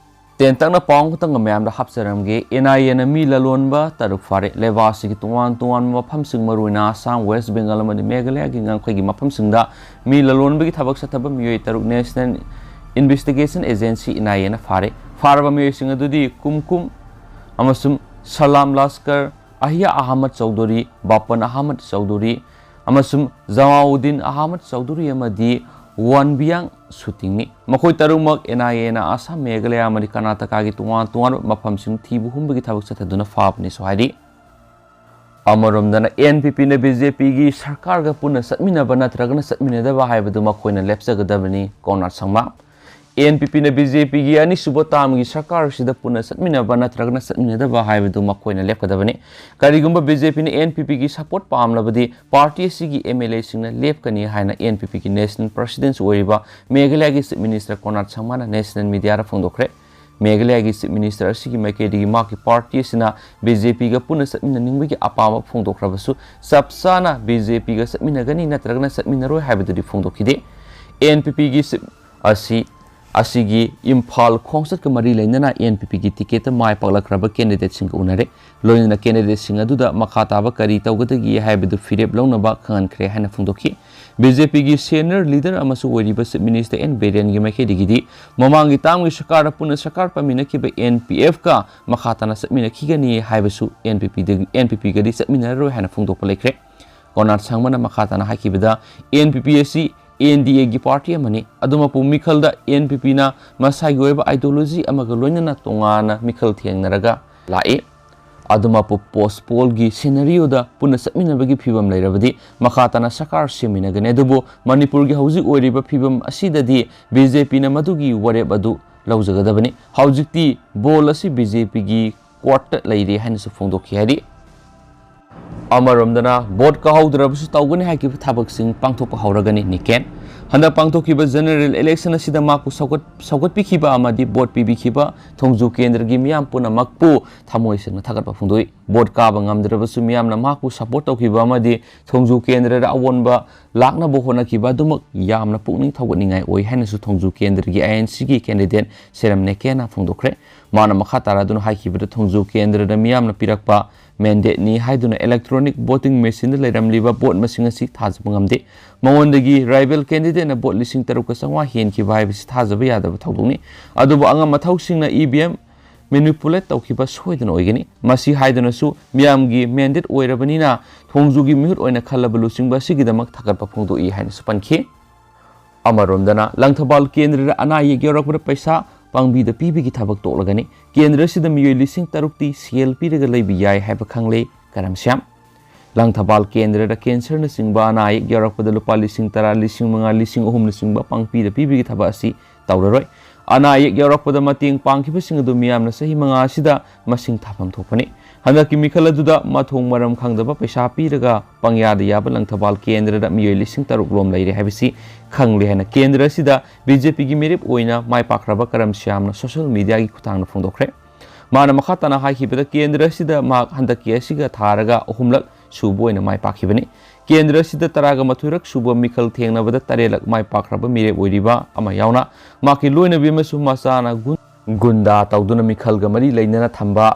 ꯇꯦꯟꯇꯛꯅ ꯄꯥꯎ ꯑꯃꯈꯛꯇꯪꯒ ꯃꯌꯥꯝꯗ ꯍꯥꯞꯆꯔꯝꯒꯦ꯫ ꯑꯦꯟ ꯑꯥꯏ ꯑꯦꯅ ꯃꯤ ꯂꯂꯣꯟꯕ ꯇꯔꯨꯛ ꯐꯥꯔꯦ꯫ ꯂꯩꯕꯥꯛ ꯑꯁꯤꯒꯤ ꯇꯣꯉꯥꯟ ꯇꯣꯉꯥꯟꯕ ꯃꯐꯝꯁꯤꯡ, ꯃꯔꯨꯑꯣꯏꯅ ꯑꯁꯥꯝ, ꯋꯦꯁ ꯕꯦꯡꯒꯥꯜ ꯑꯃꯗꯤ ꯃꯦꯘꯥꯂꯌꯥꯒꯤ ꯉꯝꯈꯩꯒꯤ ꯃꯐꯝꯁꯤꯡꯗ ꯃꯤ ꯂꯂꯣꯟꯕꯒꯤ ꯊꯕꯛ ꯆꯠꯊꯕ ꯃꯤꯑꯣꯏ ꯇꯔꯨꯛ National Investigation Agency, ꯑꯦꯟ ꯑꯥꯏ ꯑꯦꯅ ꯐꯥꯔꯦ꯫ ꯐꯥꯔꯕ ꯃꯤꯑꯣꯏꯁꯤꯡ ꯑꯗꯨꯗꯤ ꯀꯨꯝꯀꯨꯝ ꯑꯃꯁꯨꯡ ꯁꯂꯥꯝ ꯂꯥꯁꯀꯔ, ꯑꯍꯤꯌꯥ ꯑꯍꯃꯗ ꯆꯧꯙꯨꯔꯤ, ꯕꯥꯄꯟ ꯑꯍꯃꯗ ꯆꯧꯙꯨꯔꯤ ꯑꯃꯁꯨꯡ ꯖꯃꯥꯎꯗꯤꯟ ꯑꯍꯃꯗ ꯆꯧꯙꯨꯔꯤ ꯑꯃꯗꯤ ꯋꯥꯟꯕꯤꯌꯥꯡ ꯁꯨꯇꯤꯡꯅꯤ꯫ ꯃꯈꯣꯏ ꯇꯔꯨꯛꯃꯛ ꯑꯦꯟ ꯑꯥꯏ ꯑꯦꯅ ꯑꯁꯥꯝ, ꯃꯦꯘꯥꯂꯌꯥ ꯑꯃꯗꯤ ꯀꯔꯅꯥꯇꯀꯥꯒꯤ ꯇꯣꯉꯥꯟ ꯇꯣꯉꯥꯟꯕ ꯃꯐꯝꯁꯤꯡ ꯊꯤꯕ ꯍꯨꯝꯕꯒꯤ ꯊꯕꯛ ꯆꯠꯊꯗꯨꯅ ꯐꯥꯕꯅꯤꯁꯨ ꯍꯥꯏꯔꯤ꯫ ꯑꯃꯔꯣꯝꯗꯅ ꯑꯦꯟ ꯄꯤ ꯄꯤꯅ ꯕꯤ ꯖꯦ ꯄꯤꯒꯤ ꯁꯔꯀꯥꯔꯒ ꯄꯨꯟꯅ ꯆꯠꯃꯤꯟꯅꯕ ꯅꯠꯇ꯭ꯔꯒꯅ ꯆꯠꯃꯤꯟꯅꯗꯕ ꯍꯥꯏꯕꯗꯨ ꯃꯈꯣꯏꯅ ꯂꯦꯞꯆꯒꯗꯕꯅꯤ, ꯀꯣꯅꯔ ꯁꯪꯃꯥ꯫ ꯑꯦꯟ ꯄꯤ ꯄꯤꯅ ꯕꯤ ꯖꯦ ꯄꯤꯒꯤ ꯑꯅꯤꯁꯨꯕ ꯇꯥꯔꯝꯒꯤ ꯁꯔꯀꯥꯔ ꯑꯁꯤꯗ ꯄꯨꯟꯅ ꯆꯠꯃꯤꯟꯅꯕ ꯅꯠꯇ꯭ꯔꯒꯅ ꯆꯠꯃꯤꯟꯅꯗꯕ ꯍꯥꯏꯕꯗꯨ ꯃꯈꯣꯏꯅ ꯂꯦꯞꯀꯗꯕꯅꯤ꯫ ꯀꯔꯤꯒꯨꯝꯕ ꯕꯤ ꯖꯦ ꯄꯤꯅ ꯑꯦꯟ ꯄꯤ ꯄꯤꯒꯤ ꯁꯄꯣꯔꯠ ꯄꯥꯝꯂꯕꯗꯤ ꯄꯥꯔꯇꯤ ꯑꯁꯤꯒꯤ ꯑꯦꯝ ꯑꯦꯜ ꯑꯦꯁꯤꯡꯅ ꯂꯦꯞꯀꯅꯤ ꯍꯥꯏꯅ ꯑꯦꯟ ꯄꯤ ꯄꯤꯒꯤ ꯅꯦꯁꯅꯦꯜ ꯄ꯭ꯔꯁꯤꯗꯦꯟꯠ ꯑꯣꯏꯔꯤꯕ ꯃꯦꯘꯥꯂꯌꯥꯒꯤ ꯆꯤꯐ ꯃꯤꯅꯤꯁꯇꯔ ꯀꯣꯅꯥꯔꯗ ꯁꯪꯃꯥꯅ ꯅꯦꯁꯅꯦꯜ ꯃꯤꯗꯤꯌꯥꯗ ꯐꯣꯡꯗꯣꯛꯈ꯭ꯔꯦ꯫ ꯃꯦꯘꯥꯂꯌꯥꯒꯤ ꯆꯤꯐ ꯃꯤꯅꯤꯁꯇꯔ ꯑꯁꯤꯒꯤ ꯃꯥꯏꯀꯩꯗꯒꯤ ꯃꯍꯥꯛꯀꯤ ꯄꯥꯔꯇꯤ ꯑꯁꯤꯅ ꯕꯤ ꯖꯦ ꯄꯤꯒ ꯄꯨꯟꯅ ꯆꯠꯃꯤꯟꯅꯅꯤꯡꯕꯒꯤ ꯑꯄꯥꯝꯕ ꯐꯣꯡꯗꯣꯛꯈ꯭ꯔꯕꯁꯨ, ꯆꯞ ꯆꯥꯅ ꯕꯤ ꯖꯦ ꯄꯤꯒ ꯆꯠꯃꯤꯟꯅꯒꯅꯤ ꯅꯠꯇ꯭ꯔꯒꯅ ꯆꯠꯃꯤꯟꯅꯔꯣꯏ ꯍꯥꯏꯕꯗꯨꯗꯤ ꯐꯣꯡꯗꯣꯛꯈꯤꯗꯦ꯫ ꯑꯦꯟ ꯄꯤ ꯄꯤꯒꯤ ꯆꯤꯐ ꯑꯁꯤ, ꯑꯁꯤꯒꯤ ꯏꯝꯐꯥꯜ ꯈꯣꯡꯆꯠꯀ ꯃꯔꯤ ꯂꯩꯅꯅ ꯑꯦꯟ ꯄꯤ ꯄꯤꯒꯤ ꯇꯤꯀꯦꯠꯇ ꯃꯥꯏ ꯄꯥꯛꯂꯛꯈ꯭ꯔꯕ ꯀꯦꯟꯗꯤꯗꯦꯠꯁꯤꯡꯒ ꯎꯅꯔꯦ꯫ ꯂꯣꯏꯅꯅ ꯀꯦꯟꯗꯤꯗꯦꯠꯁꯤꯡ ꯑꯗꯨꯗ ꯃꯈꯥ ꯇꯥꯕ ꯀꯔꯤ ꯇꯧꯒꯗꯒꯦ ꯍꯥꯏꯕꯗꯨ ꯐꯤꯔꯦꯞ ꯂꯧꯅꯕ ꯈꯪꯍꯟꯈ꯭ꯔꯦ ꯍꯥꯏꯅ ꯐꯣꯡꯗꯣꯛꯈꯤ꯫ ꯕꯤ ꯖꯦ ꯄꯤꯒꯤ ꯁꯦꯅꯤꯌꯔ ꯂꯤꯗꯔ ꯑꯃꯁꯨ ꯑꯣꯏꯔꯤꯕ ꯆꯤꯐ ꯃꯤꯅꯤꯁꯇꯔ ꯑꯦꯟ ꯕꯤꯔꯦꯟꯒꯤ ꯃꯥꯏꯀꯩꯗꯒꯤꯗꯤ ꯃꯃꯥꯡꯒꯤ ꯇꯥꯝꯒꯤ ꯁꯔꯀꯥꯔꯗ ꯄꯨꯟꯅ ꯁꯔꯀꯥꯔ ꯄꯥꯏꯃꯤꯟꯅꯈꯤꯕ ꯑꯦꯟ ꯄꯤ ꯑꯦꯐꯀ ꯃꯈꯥ ꯇꯥꯅ ꯆꯠꯃꯤꯟꯅꯈꯤꯒꯅꯤ ꯍꯥꯏꯕꯁꯨ ꯑꯦꯟ ꯄꯤ ꯄꯤꯗꯒꯤ, ꯑꯦꯟ ꯄꯤ ꯄꯤꯒꯗꯤ ꯆꯠꯃꯤꯟꯅꯔꯔꯣꯏ ꯍꯥꯏꯅ ꯐꯣꯡꯗꯣꯛꯄ ꯂꯩꯈ꯭ꯔꯦ꯫ ꯀꯣꯅꯥꯔꯗ ꯁꯪꯃꯅ ꯃꯈꯥ ꯇꯥꯅ ꯍꯥꯏꯈꯤꯕꯗ, ꯑꯦꯟ ꯄꯤ ꯄꯤ ꯑꯁꯤ ꯑꯦꯟ ꯗꯤ ꯑꯦꯒꯤ ꯄꯥꯔꯇꯤ ꯑꯃꯅꯤ꯫ ꯑꯗꯨꯃꯛꯄꯨ ꯃꯤꯈꯜꯗ ꯑꯦꯟ ꯄꯤ ꯄꯤꯅ ꯃꯁꯥꯒꯤ ꯑꯣꯏꯕ ꯑꯥꯏꯗꯤꯌꯣꯂꯣꯖꯤ ꯑꯃꯒ ꯂꯣꯏꯅꯅ ꯇꯣꯉꯥꯟꯅ ꯃꯤꯈꯜ ꯊꯦꯡꯅꯔꯒ ꯂꯥꯛꯏ꯫ ꯑꯗꯨꯃꯛꯄꯨ ꯄꯣꯁ ꯄꯣꯜꯒꯤ ꯁꯤꯅꯔꯤꯑꯣꯗ ꯄꯨꯟꯅ ꯆꯠꯃꯤꯟꯅꯕꯒꯤ ꯐꯤꯕꯝ ꯂꯩꯔꯕꯗꯤ ꯃꯈꯥ ꯇꯥꯅ ꯁꯔꯀꯥꯔ ꯁꯦꯝꯃꯤꯟꯅꯒꯅꯤ꯫ ꯑꯗꯨꯕꯨ ꯃꯅꯤꯄꯨꯔꯒꯤ ꯍꯧꯖꯤꯛ ꯑꯣꯏꯔꯤꯕ ꯐꯤꯕꯝ ꯑꯁꯤꯗꯗꯤ ꯕꯤ ꯖꯦ ꯄꯤꯅ ꯃꯗꯨꯒꯤ ꯋꯥꯔꯦꯞ ꯑꯗꯨ ꯂꯧꯖꯒꯗꯕꯅꯤ꯫ ꯍꯧꯖꯤꯛꯇꯤ ꯕꯣꯜ ꯑꯁꯤ ꯕꯤ ꯖꯦ ꯄꯤꯒꯤ ꯀꯣꯔꯠꯇ ꯂꯩꯔꯦ ꯍꯥꯏꯅꯁꯨ ꯐꯣꯡꯗꯣꯛꯈꯤ ꯍꯥꯏꯔꯤ꯫ ꯑꯃꯔꯣꯝꯗꯅ ꯚꯣꯠ ꯀꯥꯍꯧꯗ꯭ꯔꯕꯁꯨ ꯇꯧꯒꯅꯤ ꯍꯥꯏꯈꯤꯕ ꯊꯕꯛꯁꯤꯡ ꯄꯥꯡꯊꯣꯛꯄ ꯍꯧꯔꯒꯅꯤ꯫ ꯅꯤꯀꯦꯟ꯫ ꯍꯟꯗꯛ ꯄꯥꯡꯊꯣꯛꯈꯤꯕ ꯖꯦꯅꯔꯦꯜ ꯏꯂꯦꯛꯁꯟ ꯑꯁꯤꯗ ꯃꯍꯥꯛꯄꯨ ꯁꯧꯒꯠ-, ꯁꯧꯒꯠꯄꯤꯈꯤꯕ ꯑꯃꯗꯤ ꯚꯣꯠ ꯄꯤꯕꯤꯈꯤꯕ ꯊꯣꯡꯖꯨ ꯀꯦꯟꯗ꯭ꯔꯒꯤ ꯃꯤꯌꯥꯝ ꯄꯨꯝꯅꯃꯛꯄꯨ ꯊꯃꯣꯏ ꯁꯦꯡꯅ ꯊꯥꯒꯠꯄ ꯐꯣꯡꯗꯣꯛꯏ꯫ ꯚꯣꯠ ꯀꯥꯕ ꯉꯝꯗ꯭ꯔꯕꯁꯨ ꯃꯤꯌꯥꯝꯅ ꯃꯍꯥꯛꯄꯨ ꯁꯄꯣꯔꯠ ꯇꯧꯈꯤꯕ ꯑꯃꯗꯤ ꯊꯣꯡꯖꯨ ꯀꯦꯟꯗ꯭ꯔꯗ ꯑꯑꯣꯟꯕ ꯂꯥꯛꯅꯕ ꯍꯣꯠꯅꯈꯤꯕ ꯑꯗꯨꯃꯛ ꯌꯥꯝꯅ ꯄꯨꯛꯅꯤꯡ ꯊꯧꯒꯠꯅꯤꯡꯉꯥꯏ ꯑꯣꯏ ꯍꯥꯏꯅꯁꯨ ꯊꯣꯡꯖꯨ ꯀꯦꯟꯗ꯭ꯔꯒꯤ ꯑꯥꯏ ꯑꯦꯟ ꯁꯤꯒꯤ ꯀꯦꯟꯗꯤꯗꯦꯠ ꯁꯦꯔꯝ ꯅꯦꯀꯦꯅ ꯐꯣꯡꯗꯣꯛꯈ꯭ꯔꯦ꯫ ꯃꯥꯅ ꯃꯈꯥ ꯇꯥꯔꯗꯨꯅ ꯍꯥꯏꯈꯤꯕꯗ, ꯊꯣꯡꯖꯨ ꯀꯦꯟꯗ꯭ꯔꯗ ꯃꯤꯌꯥꯝꯅ ꯄꯤꯔꯛꯄ ꯃꯦꯟꯗꯦꯠꯅꯤ ꯍꯥꯏꯗꯨꯅ ꯏꯂꯦꯛꯇ꯭ꯔꯣꯅꯤꯛ ꯚꯣꯇꯤꯡ ꯃꯦꯆꯤꯟꯗ ꯂꯩꯔꯝꯂꯤꯕ ꯚꯣꯠ ꯃꯁꯤꯡ ꯑꯁꯤ ꯊꯥꯖꯕ ꯉꯝꯗꯦ꯫ ꯃꯉꯣꯟꯗꯒꯤ ꯔꯥꯏꯕꯦꯜ ꯀꯦꯟꯗꯤꯗꯦꯠꯅ ꯚꯣꯠ ꯂꯤꯁꯤꯡ ꯇꯔꯨꯛꯀ ꯆꯥꯝꯃꯉꯥ ꯍꯦꯟꯈꯤꯕ ꯍꯥꯏꯕꯁꯤ ꯊꯥꯖꯕ ꯌꯥꯗꯕ ꯊꯧꯗꯣꯛꯅꯤ꯫ ꯑꯗꯨꯕꯨ ꯑꯉꯝ ꯑꯊꯧꯁꯤꯡꯅ ꯏ ꯚꯤ ꯑꯦꯝ ꯃꯦꯅꯤꯄꯨꯂꯦꯠ ꯇꯧꯈꯤꯕ ꯁꯣꯏꯗꯅ ꯑꯣꯏꯒꯅꯤ꯫ ꯃꯁꯤ ꯍꯥꯏꯗꯨꯅꯁꯨ ꯃꯤꯌꯥꯝꯒꯤ ꯃꯦꯟꯗꯦꯠ ꯑꯣꯏꯔꯕꯅꯤꯅ ꯊꯣꯡꯖꯨꯒꯤ ꯃꯤꯍꯨꯠ ꯑꯣꯏꯅ ꯈꯜꯂꯕ ꯂꯨꯆꯤꯡꯕ ꯑꯁꯤꯒꯤꯗꯃꯛ ꯊꯥꯒꯠꯄ ꯐꯣꯡꯗꯣꯛꯏ ꯍꯥꯏꯅꯁꯨ ꯄꯟꯈꯤ꯫ ꯑꯃꯔꯣꯝꯗꯅ, ꯂꯪꯊꯕꯥꯜ ꯀꯦꯟꯗ꯭ꯔꯗ ꯑꯅꯥ ꯑꯌꯦꯛ ꯌꯥꯎꯔꯛꯄꯗ ꯄꯩꯁꯥ ꯄꯥꯡꯕꯤꯗ ꯄꯤꯕꯒꯤ ꯊꯕꯛ ꯇꯣꯛꯂꯒꯅꯤ꯫ ꯀꯦꯟꯗ꯭ꯔ ꯑꯁꯤꯗ ꯃꯤꯑꯣꯏ ꯂꯤꯁꯤꯡ ꯇꯔꯨꯛꯇꯤ ꯁꯦꯜ ꯄꯤꯔꯒ ꯂꯩꯕ ꯌꯥꯏ ꯍꯥꯏꯕ ꯈꯪꯂꯦ꯫ ꯀꯔꯝ ꯁ꯭ꯌꯥꯝ꯫ ꯂꯪꯊꯕꯥꯜ ꯀꯦꯟꯗ꯭ꯔꯗ ꯀꯦꯟꯁꯔꯅꯆꯤꯡꯕ ꯑꯅꯥ ꯑꯌꯦꯛ ꯌꯥꯎꯔꯛꯄꯗ ꯂꯨꯄꯥ ꯂꯤꯁꯤꯡ ꯇꯔꯥ, ꯂꯤꯁꯤꯡ ꯃꯉꯥ, ꯂꯤꯁꯤꯡ ꯑꯍꯨꯝꯅꯆꯤꯡꯕ ꯄꯥꯡꯕꯤꯗ ꯄꯤꯕꯒꯤ ꯊꯕꯛ ꯑꯁꯤ ꯇꯧꯔꯔꯣꯏ꯫ ꯑꯅꯥ ꯑꯌꯦꯛ ꯌꯥꯎꯔꯛꯄꯗ ꯃꯇꯦꯡ ꯄꯥꯡꯈꯤꯕꯁꯤꯡ ꯑꯗꯨ ꯃꯤꯌꯥꯝꯅ ꯆꯍꯤ ꯃꯉꯥ ꯑꯁꯤꯗ ꯃꯁꯤꯡ ꯊꯥꯐꯝ ꯊꯣꯛꯄꯅꯤ꯫ ꯍꯟꯗꯛꯀꯤ ꯃꯤꯈꯜ ꯑꯗꯨꯗ ꯃꯊꯣꯡ ꯃꯔꯝ ꯈꯪꯗꯕ ꯄꯩꯁꯥ ꯄꯤꯔꯒ ꯄꯪꯌꯥꯗ ꯌꯥꯕ ꯂꯪꯊꯕꯥꯜ ꯀꯦꯟꯗ꯭ꯔꯗ ꯃꯤꯑꯣꯏ ꯂꯤꯁꯤꯡ ꯇꯔꯨꯛ ꯔꯣꯝ ꯂꯩꯔꯦ ꯍꯥꯏꯕꯁꯤ ꯈꯪꯂꯦ ꯍꯥꯏꯅ ꯀꯦꯟꯗ꯭ꯔ ꯑꯁꯤꯗ ꯕꯤ ꯖꯦ ꯄꯤꯒꯤ ꯃꯤꯔꯦꯞ ꯑꯣꯏꯅ ꯃꯥꯏ ꯄꯥꯛꯈ꯭ꯔꯕ ꯀꯔꯝ ꯁ꯭ꯌꯥꯝꯅ ꯁꯣꯁꯤꯌꯦꯜ ꯃꯤꯗꯤꯌꯥꯒꯤ ꯈꯨꯠꯊꯥꯡꯗ ꯐꯣꯡꯗꯣꯛꯈ꯭ꯔꯦ꯫ ꯃꯥꯅ ꯃꯈꯥ ꯇꯥꯅ ꯍꯥꯏꯈꯤꯕꯗ, ꯀꯦꯟꯗ꯭ꯔ ꯑꯁꯤꯗ ꯃꯍꯥꯛ ꯍꯟꯗꯛꯀꯤ ꯑꯁꯤꯒ ꯊꯥꯔꯒ ꯑꯍꯨꯝꯂꯛ ꯁꯨꯕ ꯑꯣꯏꯅ ꯃꯥꯏ ꯄꯥꯛꯈꯤꯕꯅꯤ꯫ ꯀꯦꯟꯗ꯭ꯔ ꯑꯁꯤꯗ ꯇꯔꯥꯒ ꯃꯥꯊꯣꯏꯔꯛ ꯁꯨꯕ ꯃꯤꯈꯜ ꯊꯦꯡꯅꯕꯗ ꯇꯔꯦꯠꯂꯛ ꯃꯥꯏ ꯄꯥꯛꯈ꯭ꯔꯕ ꯃꯤꯔꯦꯞ ꯑꯣꯏꯔꯤꯕ ꯑꯃ ꯌꯥꯎꯅ, ꯃꯍꯥꯛꯀꯤ ꯂꯣꯏꯅꯕꯤ ꯑꯃꯁꯨꯡ ꯃꯆꯥꯅ ꯒꯨꯟ-, ꯒꯨꯟꯗꯥ ꯇꯧꯗꯨꯅ ꯃꯤꯈꯜꯒ ꯃꯔꯤ ꯂꯩꯅꯅ ꯊꯝꯕ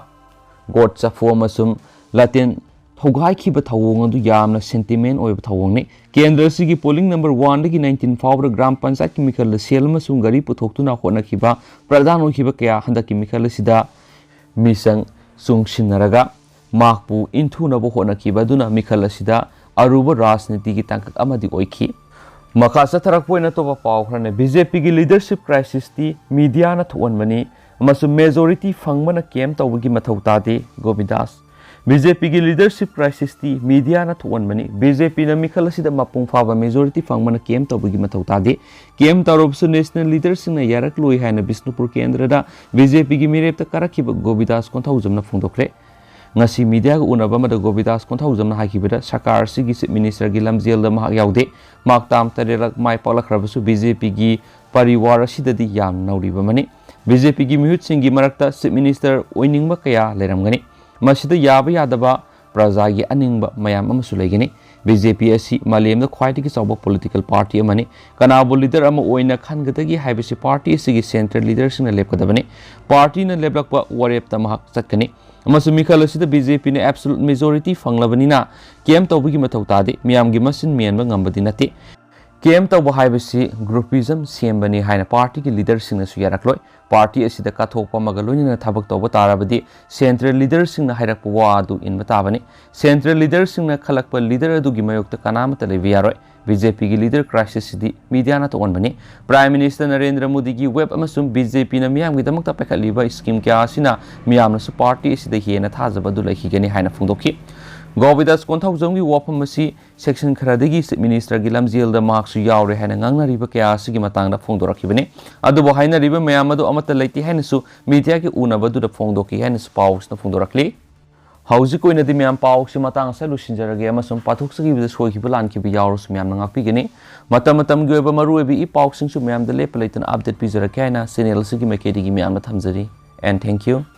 ꯒꯣꯠ ꯆꯐꯨ ꯑꯃꯁꯨꯡ ꯂꯥꯇꯦꯟ ꯊꯧꯒꯥꯏꯈꯤꯕ ꯊꯧꯑꯣꯡ ꯑꯗꯨ ꯌꯥꯝꯅ ꯁꯦꯟꯇꯤꯃꯦꯟ ꯑꯣꯏꯕ ꯊꯧꯑꯣꯡꯅꯤ꯫ ꯀꯦꯟꯗ꯭ꯔ ꯑꯁꯤꯒꯤ ꯄꯣꯂꯤꯡ ꯅꯝꯕꯔ ꯋꯥꯟꯗꯒꯤ ꯅꯥꯏꯟꯇꯤꯟ ꯐꯥꯎꯕꯗ ꯒ꯭ꯔꯥꯝ ꯄꯟꯆꯥꯌꯠꯀꯤ ꯃꯤꯈꯜꯗ ꯁꯦꯜ ꯑꯃꯁꯨꯡ ꯒꯥꯔꯤ ꯄꯨꯊꯣꯛꯇꯨꯅ ꯍꯣꯠꯅꯈꯤꯕ ꯄ꯭ꯔꯙꯥꯟ ꯑꯣꯏꯈꯤꯕ ꯀꯌꯥ ꯍꯟꯗꯛꯀꯤ ꯃꯤꯈꯜ ꯑꯁꯤꯗ ꯃꯤꯆꯪ ꯆꯨꯡꯁꯤꯟꯅꯔꯒ ꯃꯍꯥꯛꯄꯨ ꯏꯟꯊꯨꯅꯕ ꯍꯣꯠꯅꯈꯤꯕ ꯑꯗꯨꯅ ꯃꯤꯈꯜ ꯑꯁꯤꯗ ꯑꯔꯨꯕ ꯔꯥꯖꯅꯤꯇꯤꯒꯤ ꯇꯥꯡꯀꯛ ꯑꯃꯗꯤ ꯑꯣꯏꯈꯤ꯫ ꯃꯈꯥ ꯆꯠꯊꯔꯛꯄ ꯑꯣꯏꯅ ꯑꯇꯣꯞꯄ ꯄꯥꯎ ꯈꯔꯅ, ꯕꯤ ꯖꯦ ꯄꯤꯒꯤ ꯂꯤꯗꯔꯁꯤꯞ ꯀ꯭ꯔꯥꯏꯁꯤꯁꯇꯤ ꯃꯤꯗꯤꯌꯥꯅ ꯊꯣꯛꯍꯟꯕꯅꯤ ꯑꯃꯁꯨꯡ ꯃꯦꯖꯣꯔꯤꯇꯤ ꯐꯪꯕꯅ ꯀꯦꯝ ꯇꯧꯕꯒꯤ ꯃꯊꯧ ꯇꯥꯗꯦ, ꯒꯣꯕꯤꯟꯗꯥꯁ꯫ ꯕꯤ ꯖꯦ ꯄꯤꯒꯤ ꯂꯤꯗꯔꯁꯤꯞ ꯀ꯭ꯔꯥꯏꯁꯤꯁꯇꯤ ꯃꯤꯗꯤꯌꯥꯅ ꯊꯣꯛꯍꯟꯕꯅꯤ꯫ ꯕꯤ ꯖꯦ ꯄꯤꯅ ꯃꯤꯈꯜ ꯑꯁꯤꯗ ꯃꯄꯨꯡ ꯐꯥꯕ ꯃꯦꯖꯣꯔꯤꯇꯤ ꯐꯪꯕꯅ ꯀꯦꯝ ꯇꯧꯕꯒꯤ ꯃꯊꯧ ꯇꯥꯗꯦ꯫ ꯀꯦꯝ ꯇꯧꯔꯕꯁꯨ ꯅꯦꯁꯅꯦꯜ ꯂꯤꯗꯔꯁꯤꯡꯅ ꯌꯥꯔꯛꯂꯣꯏ ꯍꯥꯏꯅ ꯕꯤꯁꯅꯨꯄꯨꯔ ꯀꯦꯟꯗ꯭ꯔꯗ ꯕꯤ ꯖꯦ ꯄꯤꯒꯤ ꯃꯤꯔꯦꯞꯇ ꯀꯥꯔꯛꯈꯤꯕ ꯒꯣꯕꯤꯟꯗꯥꯁ ꯀꯣꯟꯊꯧꯖꯝꯅ ꯐꯣꯡꯗꯣꯛꯈ꯭ꯔꯦ꯫ ꯉꯁꯤ ꯃꯤꯗꯤꯌꯥꯒ ꯎꯅꯕ ꯑꯃꯗ ꯒꯣꯕꯤꯟꯗꯥꯁ ꯀꯣꯟꯊꯧꯖꯝꯅ ꯍꯥꯏꯈꯤꯕꯗ, ꯁꯔꯀꯥꯔ ꯑꯁꯤꯒꯤ ꯆꯤꯐ ꯃꯤꯅꯤꯁꯇꯔꯒꯤ ꯂꯝꯖꯦꯜꯗ ꯃꯍꯥꯛ ꯌꯥꯎꯗꯦ꯫ ꯃꯍꯥꯛ ꯇꯥꯝ ꯇꯔꯦꯠꯂꯛ ꯃꯥꯏ ꯄꯥꯛꯂꯛꯈ꯭ꯔꯕꯁꯨ ꯕꯤ ꯖꯦ ꯄꯤꯒꯤ ꯄꯔꯤꯋꯥꯔ ꯑꯁꯤꯗꯗꯤ ꯌꯥꯝꯅ ꯅꯧꯔꯤꯕ ꯑꯃꯅꯤ꯫ ꯕꯤ ꯖꯦ ꯄꯤꯒꯤ ꯃꯤꯍꯨꯠꯁꯤꯡꯒꯤ ꯃꯔꯛꯇ ꯆꯤꯐ ꯃꯤꯅꯤꯁꯇꯔ ꯑꯣꯏꯅꯤꯡꯕ ꯀꯌꯥ ꯂꯩꯔꯝꯒꯅꯤ꯫ ꯃꯁꯤꯗ ꯌꯥꯕ ꯌꯥꯗꯕ ꯄ꯭ꯔꯖꯥꯒꯤ ꯑꯅꯤꯡꯕ ꯃꯌꯥꯝ ꯑꯃꯁꯨ ꯂꯩꯒꯅꯤ꯫ ꯕꯤ ꯖꯦ ꯄꯤ ꯑꯁꯤ ꯃꯥꯂꯦꯝꯗ ꯈ꯭ꯋꯥꯏꯗꯒꯤ ꯆꯥꯎꯕ ꯄꯣꯂꯤꯇꯤꯀꯦꯜ ꯄꯥꯔꯇꯤ ꯑꯃꯅꯤ꯫ ꯀꯅꯥꯕꯨ ꯂꯤꯗꯔ ꯑꯃ ꯑꯣꯏꯅ ꯈꯟꯒꯗꯒꯦ ꯍꯥꯏꯕꯁꯤ ꯄꯥꯔꯇꯤ ꯑꯁꯤꯒꯤ ꯁꯦꯟꯇ꯭ꯔꯦꯜ ꯂꯤꯗꯔꯁꯤꯡꯅ ꯂꯦꯞꯀꯗꯕꯅꯤ꯫ ꯄꯥꯔꯇꯤꯅ ꯂꯦꯞꯂꯛꯄ ꯋꯥꯔꯦꯞꯇ ꯃꯍꯥꯛ ꯆꯠꯀꯅꯤ꯫ ꯑꯃꯁꯨꯡ ꯃꯤꯈꯜ ꯑꯁꯤꯗ ꯕꯤ ꯖꯦ ꯄꯤꯅ ꯑꯦꯕꯁꯣꯂꯨꯠ ꯃꯦꯖꯣꯔꯤꯇꯤ ꯐꯪꯂꯕꯅꯤꯅ ꯀꯦꯝ ꯇꯧꯕꯒꯤ ꯃꯊꯧ ꯇꯥꯗꯦ꯫ ꯃꯤꯌꯥꯝꯒꯤ ꯃꯆꯤꯟ ꯃꯦꯟꯕ ꯉꯝꯕꯗꯤ ꯅꯠꯇꯦ꯫ ꯀꯦꯝ ꯇꯧꯕ ꯍꯥꯏꯕꯁꯤ ꯒ꯭ꯔꯨꯄꯤꯖꯝ ꯁꯦꯝꯕꯅꯤ ꯍꯥꯏꯅ ꯄꯥꯔꯇꯤꯒꯤ ꯂꯤꯗꯔꯁꯤꯡꯅꯁꯨ ꯌꯥꯔꯛꯂꯣꯏ꯫ ꯄꯥꯔꯇꯤ ꯑꯁꯤꯗ ꯀꯠꯊꯣꯛꯄ ꯑꯃꯒ ꯂꯣꯏꯅꯅ ꯊꯕꯛ ꯇꯧꯕ ꯇꯥꯔꯕꯗꯤ ꯁꯦꯟꯇ꯭ꯔꯦꯜ ꯂꯤꯗꯔꯁꯤꯡꯅ ꯍꯥꯏꯔꯛꯄ ꯋꯥ ꯑꯗꯨ ꯏꯟꯕ ꯇꯥꯕꯅꯤ꯫ ꯁꯦꯟꯇ꯭ꯔꯦꯜ ꯂꯤꯗꯔꯁꯤꯡꯅ ꯈꯜꯂꯛꯄ ꯂꯤꯗꯔ ꯑꯗꯨꯒꯤ ꯃꯥꯌꯣꯛꯇ ꯀꯅꯥꯃꯠꯇ ꯂꯩꯕ ꯌꯥꯔꯣꯏ꯫ ꯕꯤ ꯖꯦ ꯄꯤꯒꯤ ꯂꯤꯗꯔ ꯀ꯭ꯔꯥꯏꯁꯤꯁꯁꯤꯗꯤ ꯃꯤꯗꯤꯌꯥꯅ ꯊꯣꯛꯍꯟꯕꯅꯤ꯫ ꯄ꯭ꯔꯥꯏꯝ ꯃꯤꯅꯤꯁꯇꯔ ꯅꯔꯦꯟꯗ꯭ꯔ ꯃꯣꯗꯤꯒꯤ ꯋꯦꯕ ꯑꯃꯁꯨꯡ ꯕꯤ ꯖꯦ ꯄꯤꯅ ꯃꯤꯌꯥꯝꯒꯤꯗꯃꯛꯇ ꯄꯥꯏꯈꯠꯂꯤꯕ ꯁ꯭ꯀꯤꯝ ꯀꯌꯥ ꯑꯁꯤꯅ ꯃꯤꯌꯥꯝꯅꯁꯨ ꯄꯥꯔꯇꯤ ꯑꯁꯤꯗ ꯍꯦꯟꯅ ꯊꯥꯖꯕ ꯑꯗꯨ ꯂꯩꯈꯤꯒꯅꯤ ꯍꯥꯏꯅ ꯐꯣꯡꯗꯣꯛꯈꯤ꯫ ꯒꯣꯕꯤꯟꯗꯥꯁ ꯀꯣꯟꯊꯧꯖꯝꯒꯤ ꯋꯥꯐꯝ ꯑꯁꯤ section ꯈꯔꯗꯒꯤ Chief Minister ꯒꯤ ꯂꯝꯖꯦꯜꯗ ꯃꯍꯥꯛꯁꯨ ꯌꯥꯎꯔꯦ ꯍꯥꯏꯅ ꯉꯥꯡꯅꯔꯤꯕ ꯀꯌꯥ ꯑꯁꯤꯒꯤ ꯃꯇꯥꯡꯗ ꯐꯣꯡꯗꯣꯔꯛꯈꯤꯕꯅꯤ꯫ ꯑꯗꯨꯕꯨ ꯍꯥꯏꯅꯔꯤꯕ ꯃꯌꯥꯝ ꯑꯗꯨ ꯑꯃꯠꯇ ꯂꯩꯇꯦ ꯍꯥꯏꯅꯁꯨ media ꯒꯤ ꯎꯅꯕꯗꯨꯗ ꯐꯣꯡꯗꯣꯛꯈꯤ ꯍꯥꯏꯅꯁꯨ ꯄꯥꯎꯁꯤꯅ ꯐꯣꯡꯗꯣꯔꯛꯂꯤ꯫ ꯍꯧꯖꯤꯛ ꯑꯣꯏꯅꯗꯤ ꯃꯌꯥꯝ ꯄꯥꯎꯁꯤ ꯃꯇꯥꯡ ꯑꯁꯤꯗ ꯂꯣꯏꯁꯤꯟꯖꯔꯒꯦ ꯑꯃꯁꯨꯡ ꯄꯥꯊꯣꯛꯆꯈꯤꯕꯗ ꯁꯣꯏꯈꯤꯕ ꯂꯥꯟꯈꯤꯕ ꯌꯥꯎꯔꯁꯨ ꯃꯌꯥꯝꯅ ꯉꯥꯛꯄꯤꯒꯅꯤ꯫ ꯃꯇꯝ ꯃꯇꯝꯒꯤ ꯑꯣꯏꯕ ꯃꯔꯨꯑꯣꯏꯕ ꯏ ꯄꯥꯎꯁꯤꯡꯁꯨ ꯃꯌꯥꯝꯗ ꯂꯦꯞꯄ ꯂꯩꯇꯅ update ꯄꯤꯖꯔꯛꯀꯦ ꯍꯥꯏꯅ channel ꯑꯁꯤꯒꯤ ꯃꯥꯏꯀꯩꯗꯒꯤ ꯃꯌꯥꯝꯅ ꯊꯝꯖꯔꯤ꯫ And thank you.